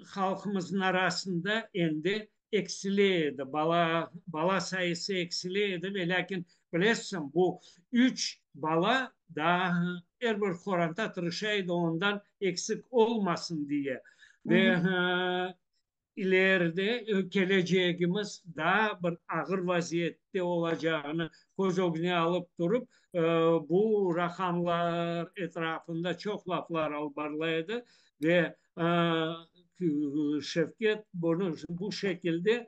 [SPEAKER 2] halqımıznıñ arasında endi eksile edi, bala, bala sayısı eksile edi, ve lâkin, bilesiñ, bu üç bala daa er bir qoranta tırışa edi ondan eksik olmasın diye. Ve ileride kelecegimiz daa bir ağır vaziyette olacağını köz ögüne alıp turıp, bu raqamlar etrafında çoq laflar alıp barıla edi ve Şevket bunı bu şekilde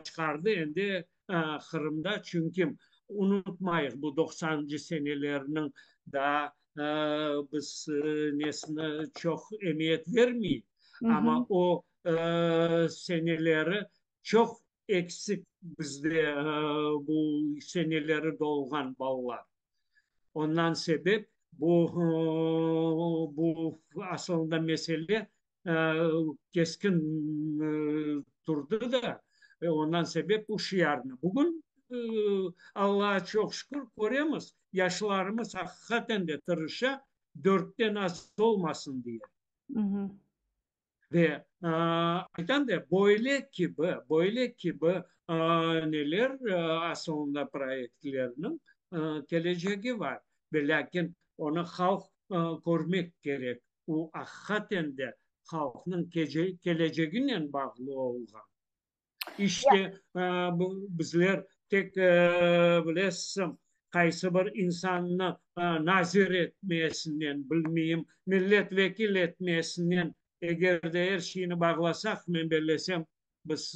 [SPEAKER 2] çıqardı endi Qırımda, çünki unutmayıq, bu doqsanıncı senelerniñ daa biz nesini çoq emiyet vermeyik, amma o seneleri çoq eksik bizde bu seneleri dolğan balalar. Ondan sebep bu, bu asılında mesele keskin turdı da, ondan sebep bu şiarnı. Bugün, Allağa çoq şükür, köremiz, yaşlarımız aqiqaten de tırışa, dörtten az olmasın diye. Ve aytam da, böyle kibi, böyle kibi neler, asılında proyektlerniñ kelecegi bar. Ve lâkin onı halq körmek kerek, o aqiqaten de halqnıñ keleceginen bağlı olğan. İşte, bizler tek, bilesiñ, qaysı bir insannı nazir etmesinen, bilmeyim, millet vekil etmesinen, eger de er şeyni bağlasaq, men bellesem, biz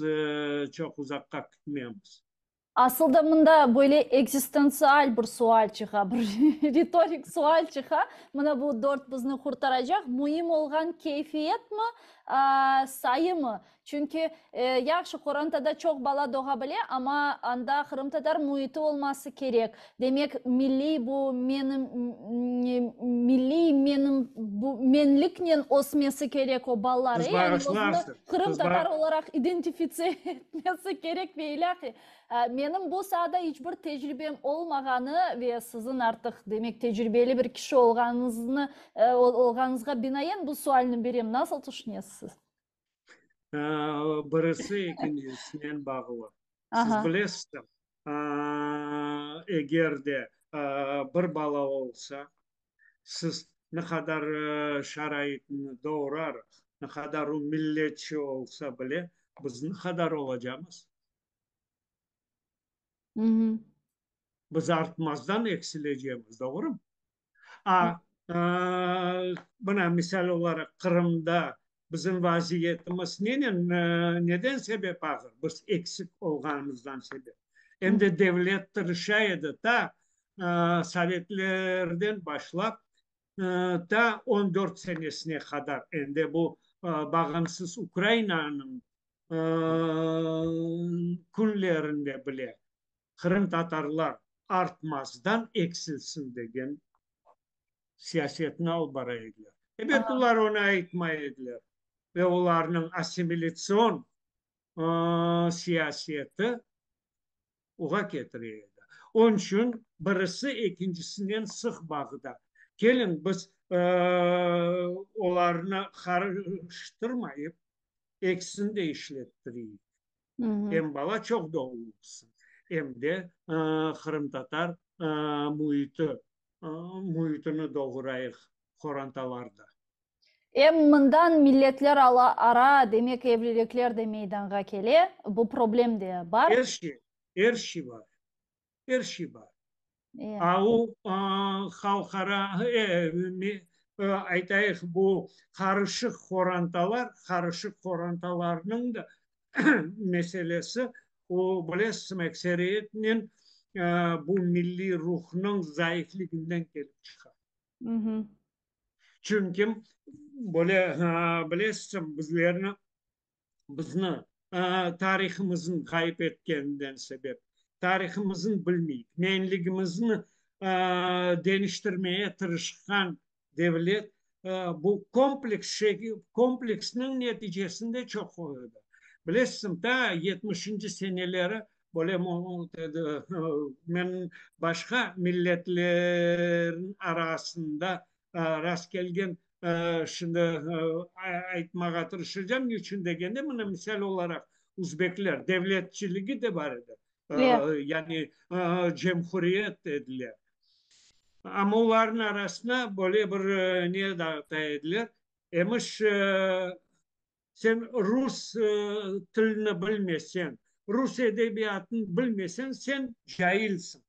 [SPEAKER 2] çoq uzaqqa ketmemiz.
[SPEAKER 1] Asıl da mında böyle ekzistentsial bir sual çıqa, bir ritorik sual çıqa. Mına bu dört bizni qurtaracaq. Müim olğan keyfiyetmi, sayımı? Çünki yahşı, qorantada çoq bala doğa bile, amma anda qırımtatar müiti olması kerek. Demek, milliy bu menim, milliy menim, bu menliknen ösmesi kerek o balalar,
[SPEAKER 2] Siz
[SPEAKER 1] yani özüni
[SPEAKER 2] bağışlarsız, siz
[SPEAKER 1] qırımtatar olaraq identifitsiya etmesi kerek ve ilâhre. Menim bu saada iç bir tecribem olmağanı ve siziñ artıq, demek, tecribeli bir kişi olğanıñıznı, olğanıñızğa binaen bu sualni berem. Nasıl tüşünesiz?
[SPEAKER 2] Birisi ekincisinen bağlı. Siz bilesiz, eger de bir bala olsa, siz ne qadar şaraitni doğurarıq. Ne qadar o milletçi olsa bile, biz ne qadar olacamız? Biz artmazdan eksilecemiz, doğrumı? A, mına, misal olaraq, Qırımda bizim vaziyetimiz nenen, neden sebep ağır? Biz eksik olğanımızdan sebep. Em de devlet tırışa edi, ta sovetlerden başlap, ta on dört senesine qadar, endi bu bağımsız Ukrainanıñ künlerinde bile qırımtatarlar artmazdan eksilsin degen siyasetni alıp bara ediler. Ebet, olar onı aytmay ediler ve olarnıñ assimilâtsion siyaseti oğa ketire edi. Onıñ içün birisi ekincisinen sıq bağda. Keliñ, biz olarnı qarıştırmayıp, ekisini de işlettireyik. Em bala çoq doğulsın, em de qırımtatar müiti, müitini doğurayıq qorantalarda.
[SPEAKER 1] Em mından milletler ara, demek evlilikler de meydanğa kele, bu problem de bar.
[SPEAKER 2] Er şey, er şey bar, er şey bar. A o halqara, aytayıq, bu qarışıq qorantalar, qarışıq qorantalarnıñ da meselesi, o, bilesizmi, ekseriyetnen bu milliy ruhnıñ zayıfliginden kelip çıqa. Çünki, böyle, bilesizmi, bizlerni, bizni tarihımıznı ğayıp etkeninden sebep, tarihımıznı bilmeyik, menligimizni deñiştirmeye tırışqan devlet bu kompleks kompleksniñ neticesinde çoq oldı. Bilesizmi, ta yetmişinci seneleri böyle men başqa milletlerniñ arasında rastkelgen şimdi aytmağa tırışacağım, ne içün degende, mına misal olaraq uzbekler devletçiligi de bar edi, yani cemhuriyet dediler. Amma olarnıñ arasına böyle bir ne dağıta ediler, emiş, sen rus tilini bilmeseñ, rus edebiyatını bilmeseñ, sen cailsiñ.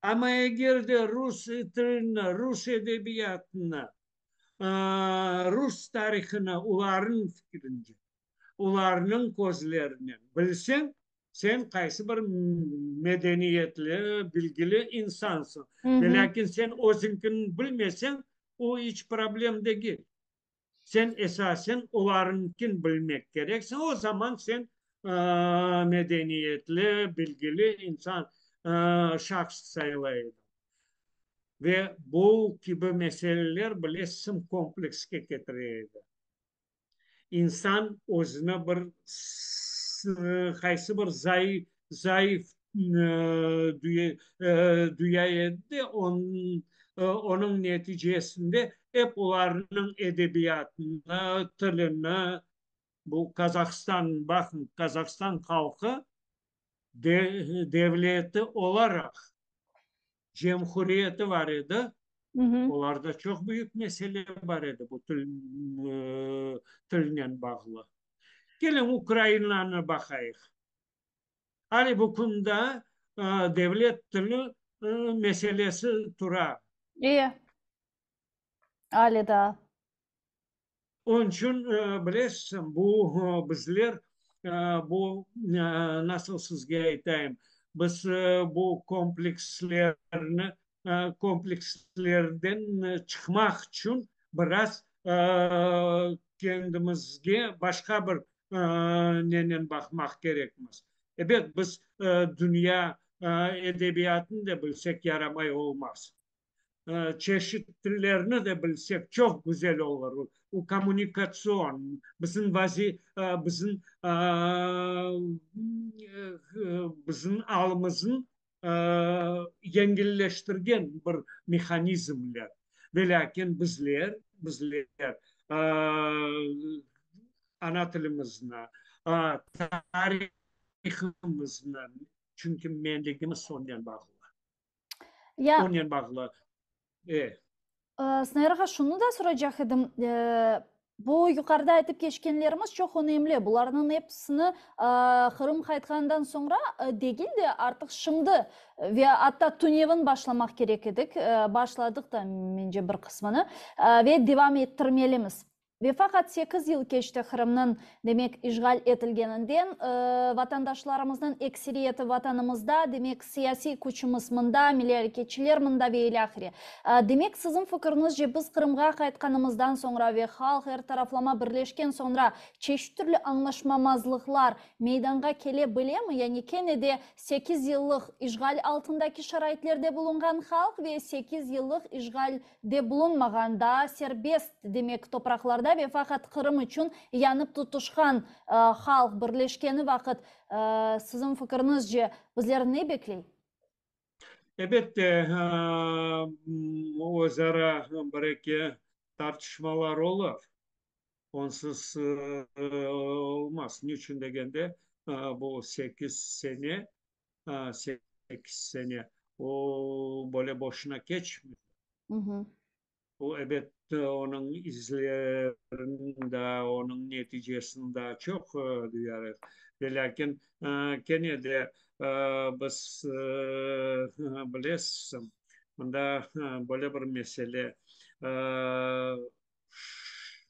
[SPEAKER 2] Amma eger de rus tilini, rus edebiyatını, rus tarihını olarnıñ fikirince, olarnıñ közlerinen bilseñ, sen qaysı bir medeniyetli, bilgili insansıñ. Velâkin sen özüñkini bilmeseñ, o iç problem degil. Sen esasen olarıñkin bilmek kereksiñ, o zaman sen medeniyetli, bilgili insan, şahs sayıla ediñ. Ve bu kibi meseleler bile sim komplekske ketire edi. İnsan özüni bir qaysı bir zayıf duya edi de, onıñ neticesinde ep olarnıñ edebiyatını, tilini, bu Kazahstan, baqıñ, Kazahstan halqı devleti olaraq cemhuriyeti bar edi, olarda çoq büyük mesele bar edi bu til, tilnen bağlı. Keliñ, Ukrainanı baqayıq. Ali bu künde devlet tili meselesi tura.
[SPEAKER 1] İyi. Ali daa.
[SPEAKER 2] Onıñ içün, bilesiñ, bu bizler, bu, nasıl sizge aytayım, biz bu komplekslerni, komplekslerden çıqmaq içün biraz kendimizge başqa bir nenen baqmaq kerekmiz. Ebet, biz dünya edebiyatını da bilsek yaramay olmaz. Çeşit tillerni de bilsek çoq güzel olur. O kommunikatsion, bizim vazi, bizim, bizim alımıznı yengilleştirgen bir mehanizmler. Velâkin bizler, bizler ana tilimizni, tarihımıznı, çünki menligimiz onen bağlı.
[SPEAKER 1] Ya,
[SPEAKER 2] Onen bağlı. E.
[SPEAKER 1] Sınayar ağa, şunı da soracaq edim. Bu yuqarıda aytıp keçkenlerimiz çoq önemli. Bularnıñ episini Qırım qaytqandan soñra degil de, artıq şimdi ve atta tünevin başlamaq kerek edik, başladıq da, mence, bir qısmını, ve devam ettirmelimiz. Ve faqat sekiz yıl keçti Qırımnıñ, demek, işğal etilgeninden, vatandaşlarımıznıñ ekseriyeti Vatanımızda, demek, siyasiy küçümiz mında, milliy areketçiler mında ve ilâhre. Demek, siziñ fikiriñizce, biz Qırımğa qaytqanımızdan soñra ve halq er taraflama birleşken soñra çeşit türlü añlaşmamazlıqlar meydanğa kele bilemi? Yani kene de sekiz yıllıq işğal altındaki şaraitlerde bulunğan halq ve sekiz yıllıq işğal de bulunmağan, daa serbest, demek, topraqlarda ve faqat Qırım içün yanıp tutuşqan halq birleşkeni vaqıt, siziñ fikiriñizce, bizlerni ne bekley?
[SPEAKER 2] Elbette, öz ara bir-eki tartışmalar olur. Onsız olmaz. Niçün degende, bu sekiz sene, sekiz sene, o böyle boşuna keçmedi. O, ebet, onıñ izlerini daa, onıñ neticesini daa çoq duyarıq. Velâkin, kene de biz, bilesiz, mında böyle bir mesele,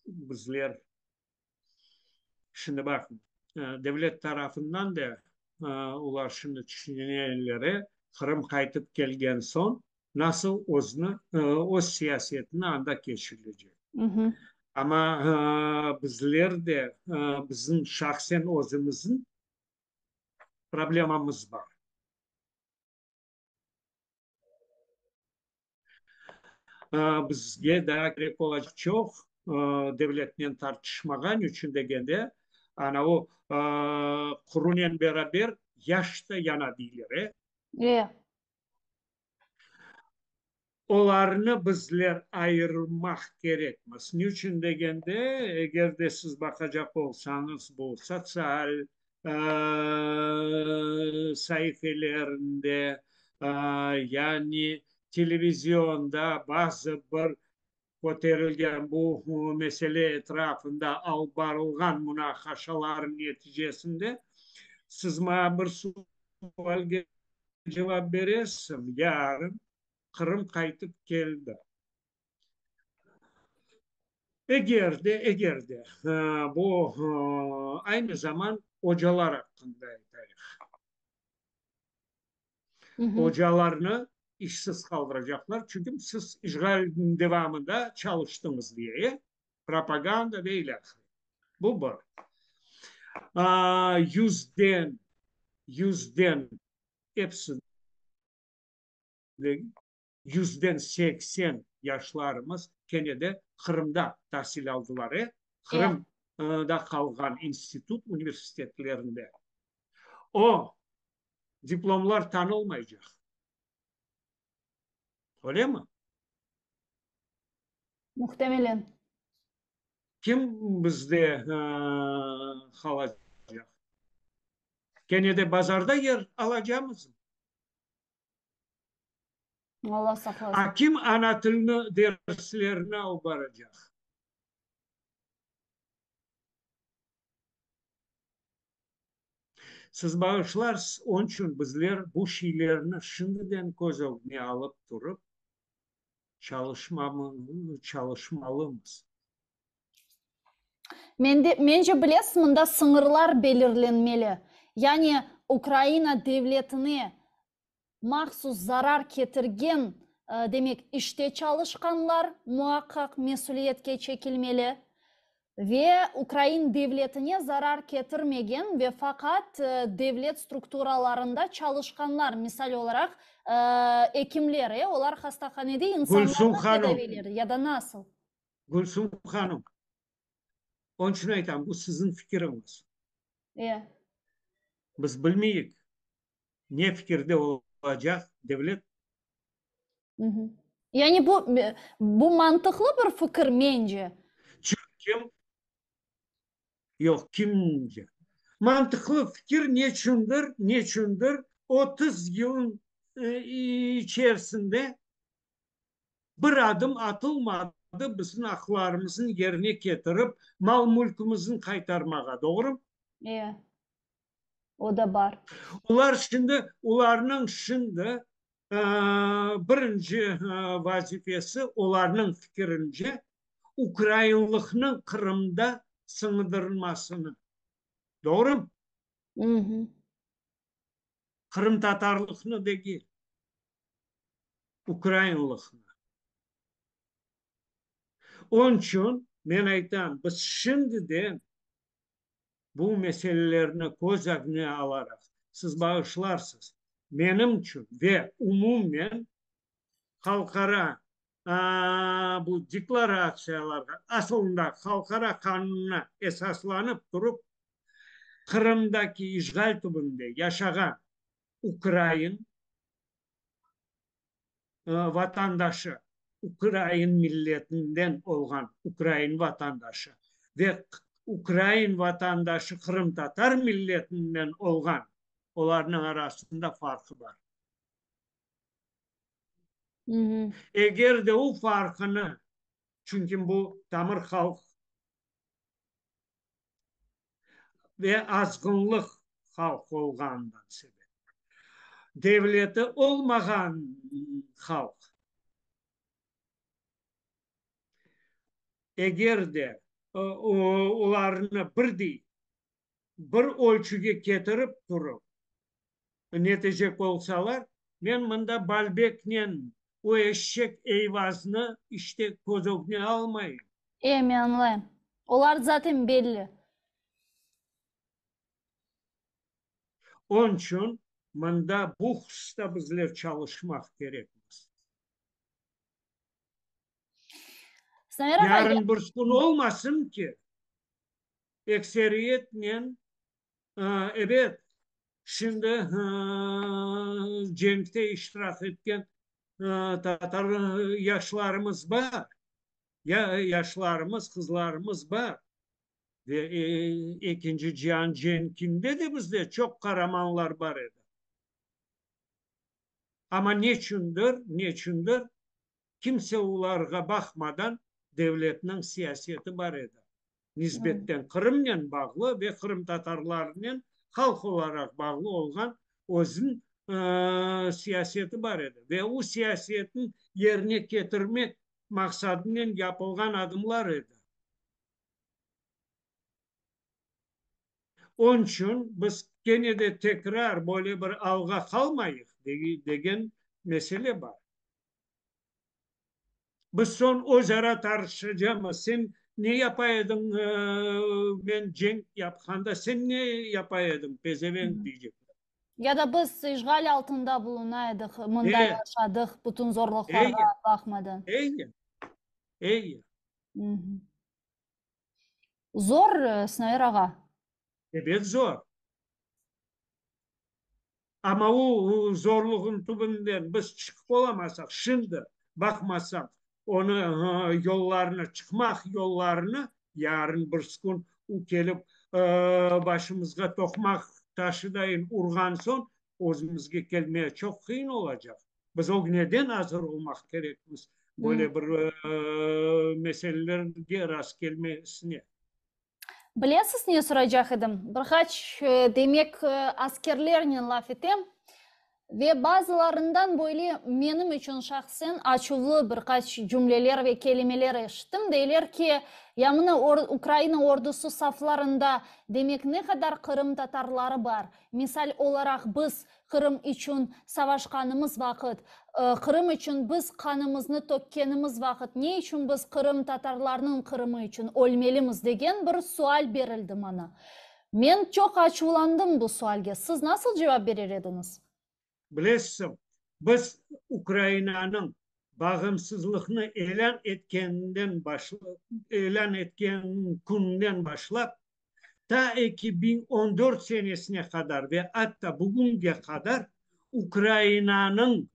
[SPEAKER 2] bizler, şimdi baqıñ, devlet tarafından da olar şimdi tüşüneleri, Qırım qaytıp kelgen soñ nasıl özüni, öz siyasetini anda keçirecek. Amma bizler de, bizim şahsen özümizniñ problemamız bar. Bizge daa kerek olacaq çoq devletnen tartışmağa, niçün degende, ana o qurunen beraber yaş da yana deyler, e?
[SPEAKER 1] E.
[SPEAKER 2] Olarnı bizler ayırmaq kerekmiz. Niçün degende, eger de siz baqacaq olsañız, bu sotsial saifelerinde, yani televizionda bazı bir köterilgen bu mesele etrafında alıp barılğan munaqaşalarnıñ neticesinde siz maña bir sualge cevap beresizmi? Yarın Qırım qaytıp keldi. Eger de, eger de, bu aynı zaman ocalar aqqında aytayıq. Ocalarnı işsiz qaldıracaqlar, çünki siz işğal devamında çalıştıñız diye, propaganda ve ilâhre. Bu bir. Yüzden, yüzden episi yüzden 80 yaşlarımız kene de Qırımda tasil aldılar, e, Qırımda qalğan institut, universitetlerinde. O diplomlar tanılmaycaq. Öylemi?
[SPEAKER 1] Muhtemelen.
[SPEAKER 2] Kim bizde qalacaq? Kene de bazarda yer alacamızmı?
[SPEAKER 1] Allah saqlasın.
[SPEAKER 2] A kim ana tilini derslerini alıp baracaq? Siz bağışlarsız, onıñ içün bizler bu şeylerni şimdiden köz ögüne alıp turıp çalışmalımız.
[SPEAKER 1] Mende, mence, bilesiz, mında sıñırlar belirlenmeli. Yani Ukraina devletine mahsus zarar ketirgen, demek, işte çalışqanlar muaqqaq mesüliyetke çekilmeli ve ukrain devletine zarar ketirmegen ve faqat devlet strukturalarında çalışqanlar, misal olaraq, ekimler, e, olar hastahanede
[SPEAKER 2] insanlarnı
[SPEAKER 1] tedaviyler, ya da nasıl?
[SPEAKER 2] Gülsüm hanım, onıñ içün aytam, bu siziñ fikiriñiz.
[SPEAKER 1] E.
[SPEAKER 2] Biz bilmeyik, ne fikirde olacaq devlet.
[SPEAKER 1] Yani bu, bu mantıqlı bir fikir, mence.
[SPEAKER 2] Çünki, yoq, kimce? Mantıqlı fikir neçündir, neçündir 30 yılın içerisinde bir adım atılmadı. olmadı bizim aqlarımıznı yerine ketirip, mal-mülkimizni qaytarmağa, doğrumı?
[SPEAKER 1] E, o da bar.
[SPEAKER 2] Olar şimdi, olarnıñ şimdi birinci vazifesi, olarnıñ fikirince, ukrainlıqnıñ Qırımda sıñdırılmasını. Doğrumı? Qırımtatarlıqnı degil, ukrainlıqnı. Onıñ içün men aytam, biz şimdiden bu meselelerni köz ögüne alaraq, siz bağışlarsız, menim içün ve umumen halqara bu deklaratsiyalarğa, asılında halqara qanunına esaslanıp turıp, Qırımdaki işğal tübünde yaşağan ukrain vatandaşı, ukrain milletinden olğan ukrain vatandaşı ve ukrain vatandaşı qırımtatar milletinden olğan, olarnıñ arasında farqı bar. Eger de o farqını, çünki bu tamır halq ve azğınlıq halq olğanından sebep, devleti olmağan halq, eger de olarnı birdey bir ölçüge ketirip turıp netecek olsalar, men mında Balbeknen o eşek Eyvaznı işte köz ögüne almayım.
[SPEAKER 1] E, men añlayım. Olar zaten belli.
[SPEAKER 2] Onıñ içün mında bu hususta bizler çalışmaq kerekmiz. Yarın bir kün olmasın ki, ekseriyetnen, ebet, şimdi cenkte iştirak etken tatar yaşlarımız bar, yaşlarımız, qızlarımız bar. Ve Ekinci cian cenkinde de bizde çoq qaramanlar bar edi. Amma neçündir, neçündir, kimse olarğa baqmadan devletniñ siyaseti bar edi. Nisbetten Qırımnen bağlı ve qırımtatarlarnen halq olaraq bağlı olğan özüniñ siyaseti bar edi. Ve o siyasetni yerine ketirmek maqsadınen yapılğan adımlar edi. Onıñ içün biz kene de tekrar böyle bir alğa qalmayıq degen mesele bar. Biz soñ öz ara tartışacamız, sen ne yapa ediñ, men cenk yapqanda, sen ne yapa ediñ, pezevenk deycekler.
[SPEAKER 1] Ya da biz işğal altında buluna edik, mında yaşadıq, bütün zorluqlarğa baqmadan.
[SPEAKER 2] Eyi, eyi.
[SPEAKER 1] Zor, Sinaver ağa.
[SPEAKER 2] Ebet zor. Amma o zorluğın tübünden biz çıqıp olamasaq, şimdi baqmasaq, onı yollarını, çıqmaq yollarını, yarın birsi kün o kelip başımızğa toqmaq taşıdayın urğan soñ, özümizge kelmeye çoq qıyın olacaq. Biz ögneden azır olmaq kerekmiz böyle bir meselelerge rastkelmesine.
[SPEAKER 1] Bilesiz, ne soraycaq edim? Bir qaç, demek, askerlernen laf etem ve bazılarından böyle menim içün şahsen açuvlı bir qaç cümleler ve kelimeler eşittim. Deyler ki, ya mına Ukraina ordusı saflarında, demek, ne qadar qırımtatarları bar. Misal olaraq, biz Qırım içün savaşqanımız vaqıt, Qırım içün biz qanımıznı tökkenimiz vaqıt, ne içün biz qırımtatarlarnıñ Qırımı içün ölmelimiz degen bir sual berildi maña. Men çoq açuvlandım bu sualge. Siz nasıl cevap berer ediñiz?
[SPEAKER 2] Bilesiñ, biz Ukrainanıñ bağımsızlıqnı ilân etkeninden ilân etken künden başlap, ta 2014 senesine qadar ve atta bugünge qadar Ukrainanıñ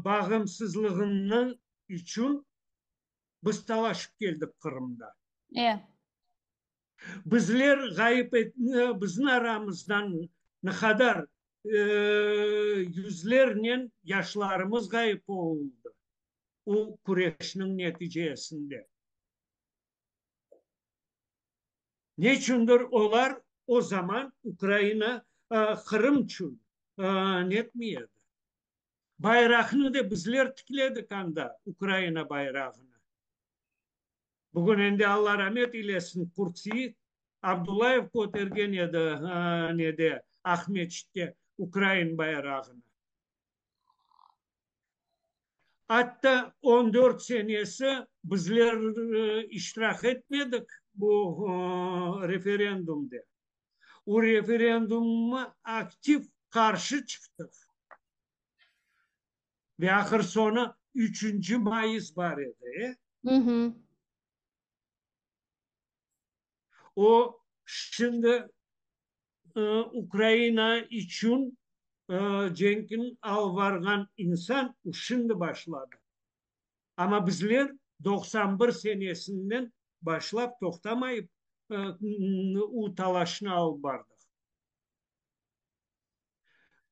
[SPEAKER 2] bağımsızlığını içün biz talaşıp keldik Qırımda.
[SPEAKER 1] E.
[SPEAKER 2] Bizler ğayıp bizim aramızdan ne qadar yüzlernen yaşlarımız ğayıp oldı. O küreşniñ neticesinde. Neçündir olar o zaman Ukraina Qırım içün netmey edi. Bayraqnı da bizler tikledik anda, Ukraina bayrağını. Bugün endi Alla ramet eylesin, Qurtseit Abdullayev kötergen edi nede, Aqmeçitte ukrain bayrağını. Atta on dört senesi bizler iştirak etmedik bu referendumde. O referendumma aktiv qarşı çıqtıq. Ve ahır soñu üçünci mayıs bar edi, e? O, şimdi Ukraina içün cenkni alıp barğan insan, o şimdi başladı. Amma bizler 91 senesinden başlap toqtamayıp o talaşnı alıp bardıq.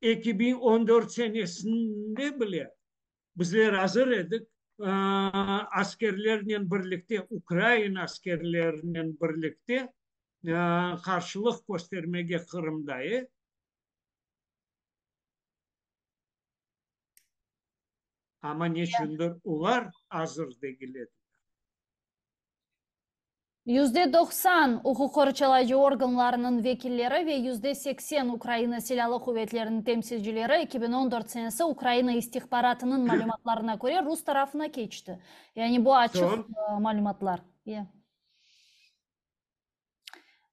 [SPEAKER 2] 2014 senesinde bile bizler azır edik askerlernen birlikte, ukrain askerlerinen birlikte qarşılıq köstermege Qırımda. E? Amma neçündir olar azır degil ediler.
[SPEAKER 1] 90% uquq qorçalayıcı organlarınıñ vekilleri ve 80% Ukraina Silâlı quvetleriniñ temsilcileri 2014 senesi Ukraina istihbaratınıñ malümatlarına köre rus tarafına keçti. Yani bu açıq malümatlar.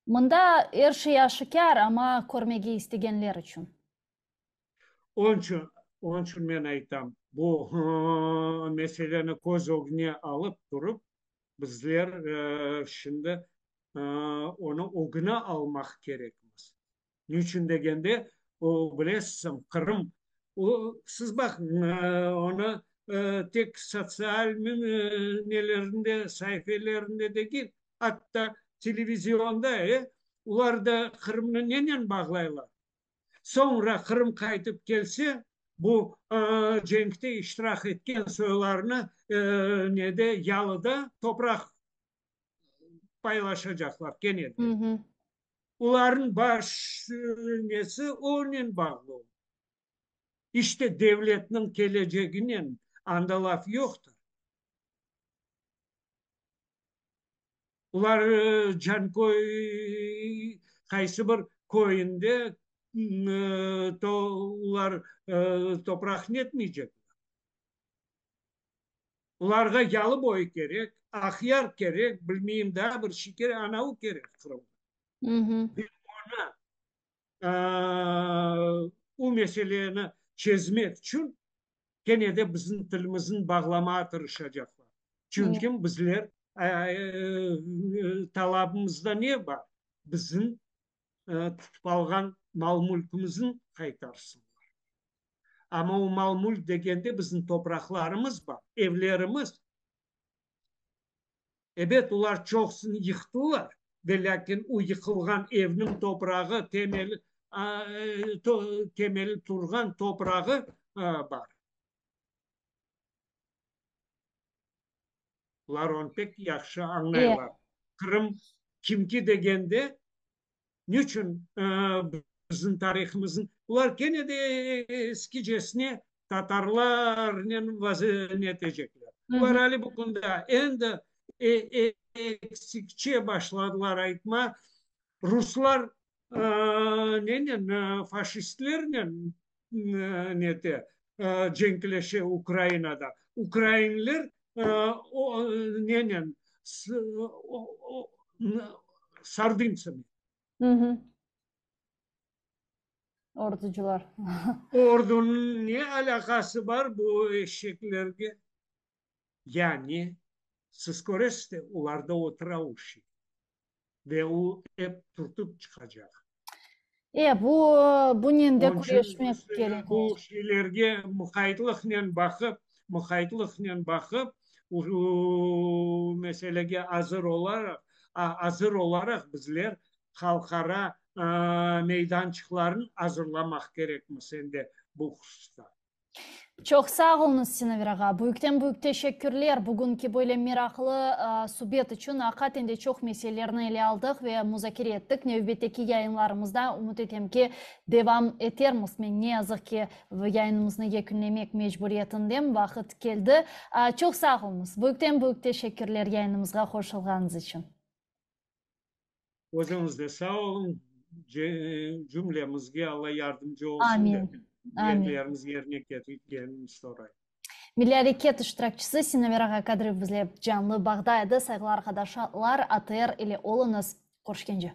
[SPEAKER 1] Mında er şey aşikâr, amma körmege istegenler içün.
[SPEAKER 2] Onıñ içün men aytam, bu meseleni köz ögüne alıp turıp, bizler şimdi onı ögüne almaq kerekmiz. Niçün degende, o, bilesiñ, Qırım, o, siz baqıñ, onı tek sotsial nelerinde, saifelerinde degil, atta televizionda, e, olar da Qırımnı nenen bağlaylar? Soñra Qırım qaytıp kelse, bu cenkte iştirak etken soylarını nede, yalıda topraq paylaşacaqlar kene de. Olarnıñ baş nesi onen bağlı. İşte devletniñ keleceginen anda laf yoqtır. Olar Canköy qaysı bir köyünde olar topraq netmeycekler. Olarğa Yalıboyu kerek, Aqyar kerek, bilmeyim daa bir şey kerek, anavı kerek Qırımğa. Ve onı, o meseleni çezmek içün kene de bizim tilimizni bağlamağa tırışacaqlar. Çünki bizler talabımızda ne bar? Bizim tutıp alğan mal-mülkimizni qaytarsınlar. Amma o mal-mülk degende bizim topraqlarımız bar, evlerimiz. Ebet, olar çoqusını yıqtılar, ve lâkin o yıqılğan evniñ toprağı, temeli, temeli turğan toprağı bar. Olar onı pek yahşı añlaylar. Qırım kimki degende, Niçün bizim tarihımıznı, olar kene de eskicesine tatarlarnen netecekler. Olar ali bu künde endi eksikçe başladılar aytma, ruslar nenen, faşistlernen nete, cenkleşe Ukrainada, ukrainler nenen, sardıntsami.
[SPEAKER 1] Orducılar.
[SPEAKER 2] Ordunıñ ne alâqası bar bu eşeklerge? Yani, siz köresiz de, olarda otura o şey. Ve o ep turtıp çıqacaq.
[SPEAKER 1] E, bu, bunen de küreşmek kerek.
[SPEAKER 2] Bu şeylerge muqaytlıqnen baqıp, muqaytlıqnen baqıp, bu meselege azır olaraq, azır olaraq bizler halqara meydançıqlarnı azırlamaq kerekmiz endi bu hususta.
[SPEAKER 1] Çoq sağ oluñız, Sinaver ağa. Büyükten büyük teşekkürler bugünki böyle meraqlı subet içün. Aqiqaten de çoq meselelerni ele aldıq ve muzakere ettik. Nevbetteki yayınlarımızda, ümüt etem ki, devam etermiz. Men, ne yazıq ki, yayınımıznı yekünlemek mecburiyetindem, vaqıt keldi. Çoq sağ oluñız. Büyükten büyük teşekkürler yayınımızğa qoşulğanıñız içün.
[SPEAKER 2] Özüñiz de sağ oluñ. Cümlemizge Alla yardımcı olsun
[SPEAKER 1] Amin. dep,
[SPEAKER 2] Amin. niyetlerimiz yerine ketirgenini sorayım.
[SPEAKER 1] Milliy areket iştirakçisi Sinaver ağa Kadırov bizle canlı bağda edi. Sayğılı arqadaşlar, ATR ile oluñız. Körüşkence.